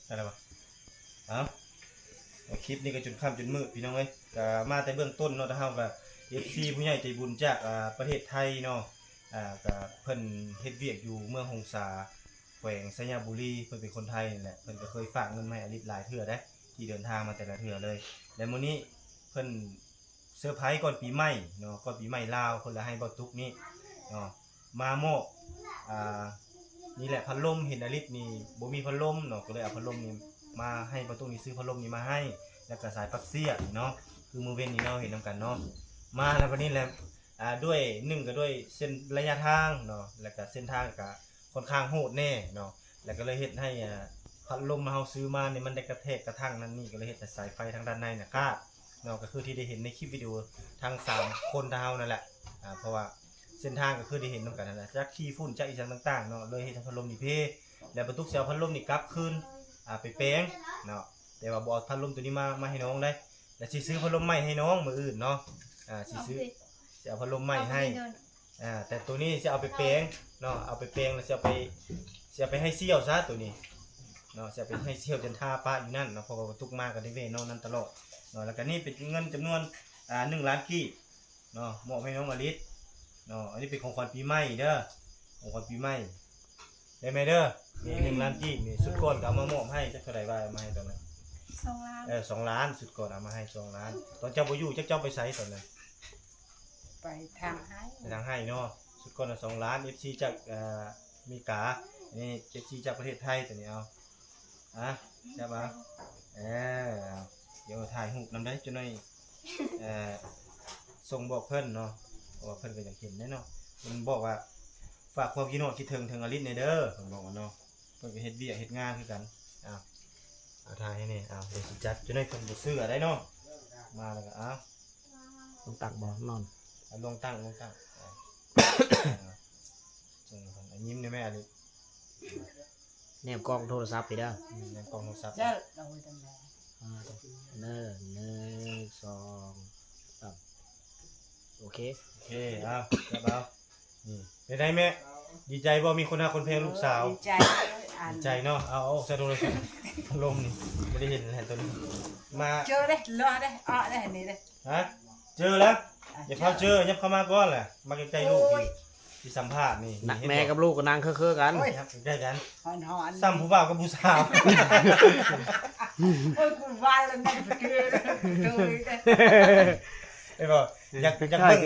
ໄດ້ແລ້ວບໍ່ ເອົ້າ ຄລິບນີ້ກໍຈົນຄ່ຳຈົນມືດ ພີ່ນ້ອງເອີຍ ກໍມາແຕ່ເບື້ອງຕົ້ນເນາະ ທາງເຮົາກໍ ເອັຟຊີ ຜູ້ໃຫຍ່ໃຈບຸນຈາກ ອ່າ ປະເທດໄທເນາະ ອ່າ ກໍເພິ່ນເຮັດວຽກຢູ່ເມືອງຫົງສາ ແຂວງໄຊຍະບູລີ ເພິ່ນເປັນຄົນໄທນີ້ແຫຼະ ເພິ່ນກໍເຄີຍຝາກເງິນມາໃຫ້ອາລິດຫຼາຍເທື່ອເດ້ ທີ່ເດີນທາງມາແຕ່ລະເທື່ອເລີຍ ແລະ ມື້ນີ້ເພິ່ນ ເຊີໄພກ່ອນປີໃໝ່ເນາະ ກ່ອນປີໃໝ່ລາວ ເພິ່ນລະໃຫ້ເບົາຕຸກນີ້ເນາະ ມາມອບ ອ່າ ນີ້ແຫຼະ ພັດລົມ ເຫັນອາລິດນີ້ບໍ່ມີພັດລົມເນາະ ກໍເລີຍເອົາພັດລົມນີ້ມາໃຫ້ ເບົາຕຸກນີ້ຊື້ພັດລົມນີ້ມາໃຫ້ ແລ້ວກໍສາຍປັກສຽກນີ້ເນາະ ຄືມື້ເວັນນີ້ເນາະ ເຫັນນຳກັນເນາະ ມາແລ້ວບັດນີ້ແຫຼະ ອ່າ ດ້ວຍ ໜຶ່ງກໍດ້ວຍເສັ້ນໄລຍະທາງເນາະ ແລ້ວກໍເສັ້ນທາງກໍ ຂ້ອນຂ້າງໂຫດແນ່ເນາະ ແລ້ວກໍເລີຍເຮັດໃຫ້ ອ່າ ພັດລົມເຮົາຊື້ມານີ້ມັນໄດ້ກະແທກກະທັງນັ້ນນີ້ ກໍເລີຍເຮັດໃຫ້ສາຍໄຟທາງດ້ານໃນນະຂາດເນາະ ກໍຄືທີ່ໄດ້ເຫັນໃນຄລິບວິດີໂອທັງສາມຄົນເຮົານັ້ນແຫຼະ ອ່າ ເພາະວ່າເສັ້ນທາງກໍຄືໄດ້ເຫັນນຳກັນຫັ້ນນະ ຈັກຂີ້ຝຸ່ນ ຈັກອີ່ຫຍັງຕ່າງໆເນາະ ເລີຍເຮັດໃຫ້ພັດລົມນີ້ເພ ແລ້ວບັດຕຸກຊິເອົາພັດລົມນີ້ກັບຄືນ ອ່າ ໄປແປງເນາະ ແຕ່ວ່າບໍ່ເອົາພັດລົມໂຕນີ້ມາ ມາໃຫ້ນ້ອງໄດ໋ ແລ້ວຊິຊື້ພັດລົມໃໝ່ໃຫ້ນ້ອງມື້ອື່ນເນາະ ອ່າ ຊິຊື້ ຊິເອົາພັດລົມໃໝ່ໃຫ້ ອ່າ ແຕ່ໂຕນີ້ຊິເອົາໄປແປງເນາະ ເອົາໄປແປງແລ້ວຊິເອົາໄປ ຊິເອົາໄປໃຫ້ສ່ຽວຊະໂຕນີ້ເນາະ ຊິເອົາໄປໃຫ້ສ່ຽວຈັນທາປະຢູ່ນັ້ນເນາະ ເພາະວ່າຕຸກມາກໍໄດ້ແວ່ນອນນຳຕະຫຼອດເນາະ ແລ້ວກໍນີ້ເປັນເງິນຈຳນວນ ອ່າ ໜຶ່ງລ້ານກີບເນາະ ມອບໃຫ້ນ້ອງອະລິດເນາະ ອັນນີ້ເປັນຂອງຂວັນປີໃໝ່ເດີ ຂອງຂວັນປີໃໝ່ ໄດ້ແມ່ເດີ ນີ້ໜຶ່ງລ້ານກີບ ນີ້ຊຸດກ່ອນກໍເອົາມາມອບໃຫ້ ຈັກເທົ່າໃດວ່າເອົາມາໃຫ້ຕອນນັ້ນ ສອງລ້ານ ເອີ ສອງລ້ານ ຊຸດກ່ອນເອົາມາໃຫ້ສອງລ້ານ ຕອນເຈົ້າບໍ່ຢູ່ ຈັກເຈົ້າໄປໃສຕອນນັ້ນ ໄປທາງໄຮ່ ໄປທາງໄຮ່ເນາະ ຊຸດກ່ອນນະ ສອງລ້ານ ເອັຟຊີ ຈາກ ເອີ ເມກາ ອັນນີ້ ເອັຟຊີ ຈາກປະເທດໄທ ຕົວນີ້ເອົາ ອ່ະ ຈັບເອົາ ເອີ ເອົາ ດຽວຖ່າຍຮູບນຳໄດ້ ຈັກໜ້ອຍ ເອີ ສົ່ງບອກເພິ່ນເນາະ ເພາະວ່າເພິ່ນກໍຢາກເຫັນແດ່ເນາະ ເພິ່ນບອກວ່າ ຝາກຄວາມຄິດຮອດຄິດເຖິງເຖິງອາລິດແດ່ເດີ ເພິ່ນບອກວ່າເນາະ ເພິ່ນກໍເຮັດວຽກເຮັດງານຄືກັນ ເອົາ ເອົາ ຖ່າຍໃຫ້ແດ່ ເອົາ ດຽວຊິຈັດ ຈັກໜ້ອຍເພິ່ນບໍ່ເຊື່ອໄດ໋ເນາະ ມາແລ້ວກໍ ເອົາ ລົງຕັກບໍ່ ນອນ ເອົາ ລົງຕັກ ລົງຕັກ ເອົາ ເອົາ ຍິ້ມໄດ້ແມ່ອາລິດ ແນມກ້ອງໂທລະສັບໄປເດີ ອືມ ແນມກ້ອງໂທລະສັບ ເຈົ້າ ເອົາໄວ້ຕຳແໜ່ງ ອ່າ ເດີ ໜຶ່ງ ສອງ ສາມ ໂອເຄ ໂອເຄ ເອົາ ຈັບເອົາ ນີ້ ເປັນໃດແມ່ ດີໃຈບໍ່ ມີຄົນຮັກຄົນແພງລູກສາວ ດີໃຈ ດີໃຈເນາະ ເອົາ ເອົາອອກໃສ່ໂທລະສັບ ລົມນີ້ ບໍ່ໄດ້ເຫັນແລ້ວຕົວນີ້ ມາ ເຈີເດ້ ລໍເດ້ ເອາະເດ້ ນີ້ເດ້ ຮະ ເຈີແລ້ວ ຢ່າພາວເຈີ ຍັບເຂົ້າມາກ່ອນແຫຼະ ມາໃກ້ໆລູກ ໂອ້ຍ ຊິສຳພາດນີ້ ນັກແມ່ກັບລູກກໍນັ່ງເຄີໆກັນ ໂອ້ຍ ໃກ້ໆກັນ ຮ້ອນໆ ສ່ຳຜູ້ບ່າວກັບຜູ້ສາວ ໂອ້ຍ ກູວ່າແລ້ວແມ່ນເກີນ ເຫັນບໍ່ ຢາກ ຢາກເບິ່ງ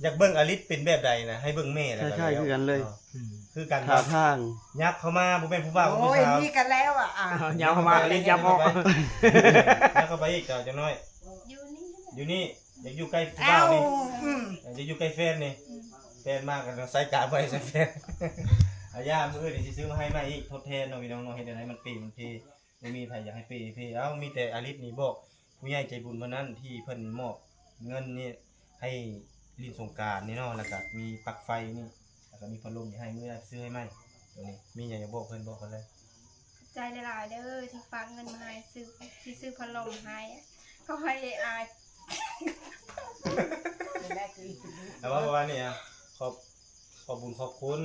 ຢາກເບິ່ງອາລິດເປັນແບບໃດນະ ໃຫ້ເບິ່ງແມ່ແລ້ວ ຄ້າຍໆຄືກັນເລີຍ ຄືກັນ ທ່າທາງ ຍັບເຂົ້າມາ ບໍ່ແມ່ນຜູ້ບ່າວກັບຜູ້ສາວ ໂອ້ຍ ນີ້ກັນແລ້ວອ່ະ ອ່າ ຍັບເຂົ້າມາ ອາລິດ ຍັບເຂົ້າມາ ຍັບເຂົ້າໄປອີກ ເຈົ້າ ຈັກໜ້ອຍ ຢູ່ນີ້ ຢູ່ນີ້ ຢາກຢູ່ໃກ້ຜູ້ບ່າວນີ້ ເອົ້າ ອືມ ເອີ ຢາກຢູ່ໃກ້ແຟນນີ້ ອືມ ແຟນມາກໍໃສ່ກາໄວ້ໃສ່ແຟນ ອາ ຢ່າ ມື້ອື່ນຊິຊື້ມາໃຫ້ໃໝ່ອີກ ທົດແທນເນາະ ພີ່ນ້ອງເນາະ ເຮັດແນວໃດມັນເປ ມັນເພ ບໍ່ມີໃຜຢາກໃຫ້ເປເພ ເອົ້າ ມີແຕ່ອາລິດນີ້ບອກຜູ້ໃຫຍ່ໃຈບຸນເທົ່ານັ້ນ ທີ່ເພິ່ນມອບເງິນນີ້ໃຫ້ຫຼິ້ນສົງການນີ້ເນາະ ແລ້ວກໍມີປັລັກໄຟນີ້ ແລ້ວກໍມີພັດລົມນີ້ໃຫ້ ມື້ໜ້າຊື້ໃຫ້ໃໝ່ ໂຕນີ້ ມີຫຍັງຢາກບອກເພິ່ນ ບອກເພິ່ນເລີຍ. ຂອບໃຈຫຼາຍໆເດີ ທີ່ຝາກເງິນມາໃຫ້ຊື້ ທີ່ຊື້ພັດລົມໃຫ້ ຂໍໃຫ້ ອ່າ ເອົາ ເວົ້າປະມານນີ້ ອ່າ ຂອບ ຂອບບຸນຂອບຄຸນ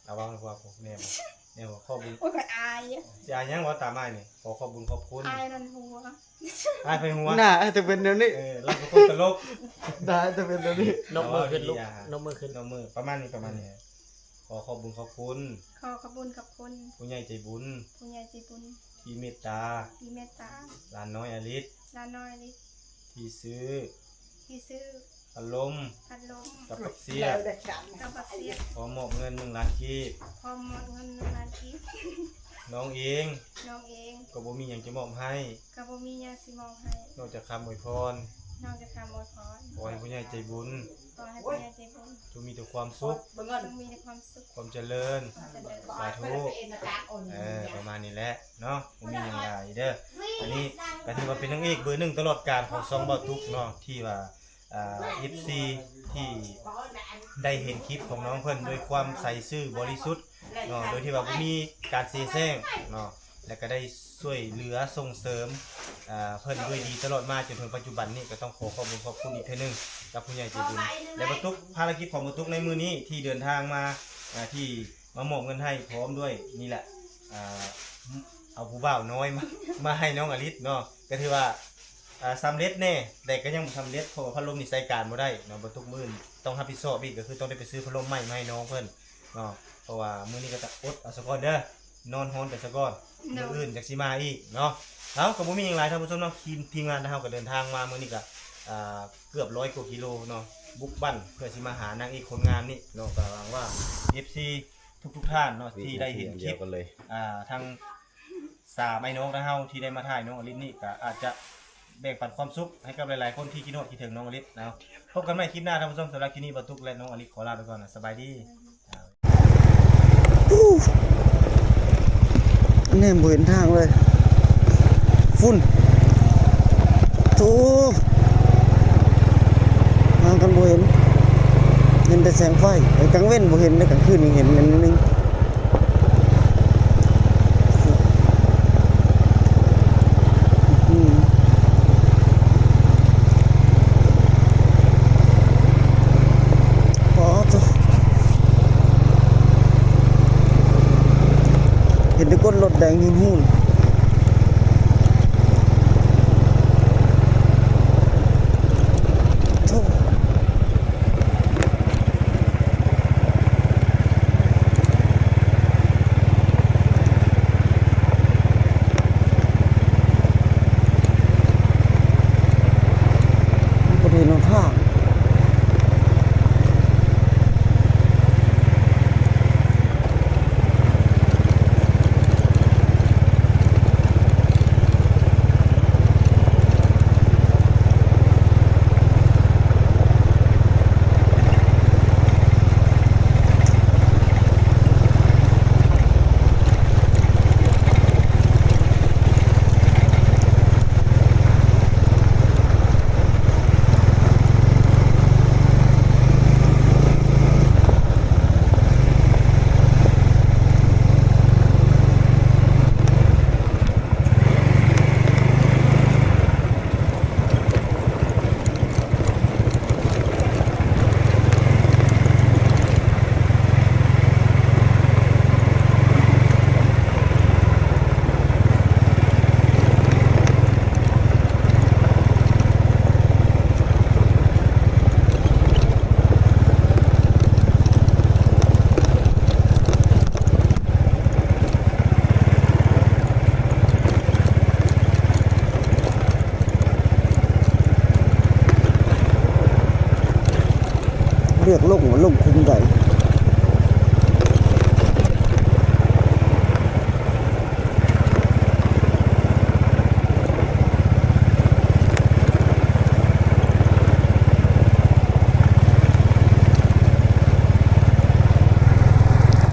ເອົາ ເວົ້າໃຫ້ພວກແນ່ ແນ່ ຂໍບຸນ ໂອ້ຍ ຂ້ອຍອາຍ ຊິອາຍຫຍັງ ເວົ້າຕາມອ້າຍນີ້ ຂໍຂອບບຸນຂອບຄຸນ ອາຍນັ້ນຫົວ ອາຍໃຜຫົວ ໜ້າອາຍຈະເປັນແນວນີ້ ເອີ ລາວເປັນຄົນຕະຫຼົກ ໜ້າອາຍຈະເປັນແນວນີ້ ນົບມືຂຶ້ນລູກ ນົບມືຂຶ້ນ ນົບມື ປະມານນີ້ ປະມານນີ້ ຂໍຂອບບຸນຂອບຄຸນ ຂໍຂອບບຸນຂອບຄຸນ ຜູ້ໃຫຍ່ໃຈບຸນ ຜູ້ໃຫຍ່ໃຈບຸນ ທີ່ເມດຕາ ທີ່ເມດຕາ ຫຼານນ້ອຍອາລິດ ຫຼານນ້ອຍອາລິດ ທີ່ຊື້ ທີ່ຊື້ ພັດລົມ ພັດລົມ ກັບບັກຊຽບ ກັບບັກຊຽບ ພ້ອມມອບເງິນໜຶ່ງລ້ານກີບ ພ້ອມມອບເງິນໜຶ່ງລ້ານກີບ ນ້ອງເອງ ນ້ອງເອງ ກໍບໍ່ມີຫຍັງຈະມອບໃຫ້ ກໍບໍ່ມີຫຍັງຊິມອບໃຫ້ ນອກຈາກຄຳອວຍພອນ ນອກຈາກຄຳອວຍພອນ ຂໍໃຫ້ຜູ້ໃຫຍ່ໃຈບຸນ ຂໍໃຫ້ຜູ້ໃຫຍ່ໃຈບຸນ ຈົ່ງມີແຕ່ຄວາມສຸກ ຈົ່ງມີແຕ່ຄວາມສຸກ ຄວາມຈະເລີນ ຄວາມຈະເລີນ ສາທຸ ເອີ ປະມານນີ້ແຫຼະເນາະ ບໍ່ມີຫຍັງຫຼາຍເດີ ອັນນີ້ກໍຖືວ່າເປັນນາງເອກເບີໜຶ່ງຕະຫຼອດການຂອງຊ່ອງເບົາຕຸກເນາະ ທີ່ວ່າ ອ່າ ເອັຟຊີ ທີ່ໄດ້ເຫັນຄລິບຂອງນ້ອງເພິ່ນດ້ວຍຄວາມໃສຊື່ບໍລິສຸດເນາະ ໂດຍທີ່ວ່າບໍ່ມີການເສແສ້ງເນາະ ແລະກໍໄດ້ຊ່ວຍເຫຼືອສົ່ງເສີມ ອ່າ ເພິ່ນດ້ວຍດີຕະຫຼອດມາຈົນເຖິງປັດຈຸບັນນີ້ ກໍຕ້ອງຂໍຂອບຄຸນຂອບຄຸນອີກເທື່ອໜຶ່ງກັບຜູ້ໃຫຍ່ໃຈບຸນ ແລະ ເບົາຕຸກ ພາລະກິດຂອງເບົາຕຸກໃນມື້ນີ້ທີ່ເດີນທາງມາ ອ່າ ທີ່ມາມອບເງິນໃຫ້ ພ້ອມດ້ວຍນີ້ແຫຼະ ອ່າ ເອົາຜູ້ບ່າວນ້ອຍມາ ມາໃຫ້ນ້ອງອາລິດເນາະ ກໍຖືວ່າ ອ່າ ສຳເລັດແດ່ ແຕ່ກໍຍັງບໍ່ສຳເລັດ ເພາະວ່າພັດລົມນີ້ໃຊ້ການບໍ່ໄດ້ເນາະ ບໍ່ຕົກມື້ອື່ນຕ້ອງຮັບຜິດຊອບອີກ ກໍຄືຕ້ອງໄດ້ໄປຊື້ພັດລົມໃໝ່ມາໃຫ້ນ້ອງເພິ່ນເນາະ ເພາະວ່າມື້ນີ້ກໍຈະອົດເອົາສາກ່ອນເດີ ນອນຮ້ອນໄປສາກ່ອນ ໂດຍ ມື້ອື່ນຈັ່ງຊິມາອີກເນາະ ເອົາ ກໍບໍ່ມີຫຍັງຫຼາຍທ່ານຜູ້ຊົມເນາະ ທີມ ທີມງານເຮົາກໍເດີນທາງມາມື້ນີ້ກໍ ອ່າ ເກືອບຮ້ອຍກວ່າກິໂລເນາະ ບຸກບັ້ນເພື່ອຊິມາຫານາງເອກຄົນງາມນີ້ເນາະ ກໍຫວັງວ່າ ເອັຟຊີ ທຸກໆທ່ານເນາະ ທີ່ໄດ້ເຫັນຄລິບ ອ່າ ທັງ ສາມອ້າຍນ້ອງຂອງເຮົາທີ່ໄດ້ມາຖ່າຍນ້ອງອາລິດນີ້ ກໍອາດຈະແບ່ງປັນຄວາມສຸກໃຫ້ກັບຫຼາຍໆຄົນທີ່ຄິດຮອດຄິດເຖິງນ້ອງອາລິດເນາະ ພົບກັນໃໝ່ຄລິບໜ້າທ່ານຜູ້ຊົມ ສຳລັບຄລິບນີ້ ເບົາຕຸກ ແລະ ນ້ອງອາລິດ ຂໍລາໄປກ່ອນນະ ສະບາຍດີ. ແນມບໍ່ເຫັນທາງເລີຍ ຝຸ່ນ ໂທ້ ຫາກັນບໍ່ເຫັນ. ເຫັນແຕ່ແສງໄຟ ກາງເວັນບໍ່ເຫັນເດ້ ກາງຄືນຍັງເຫັນໜ້ອຍໜຶ່ງ. ອືມ ອໍ ໂທ້ ເຫັນແຕ່ກົ້ນລົດແດງຫຸ່ນໆ ໂທ້. ບໍ່ໄດ້ເຫັນຫົນທາງ. ເລືອກລົງວ່າລົງຂຸມໃດ.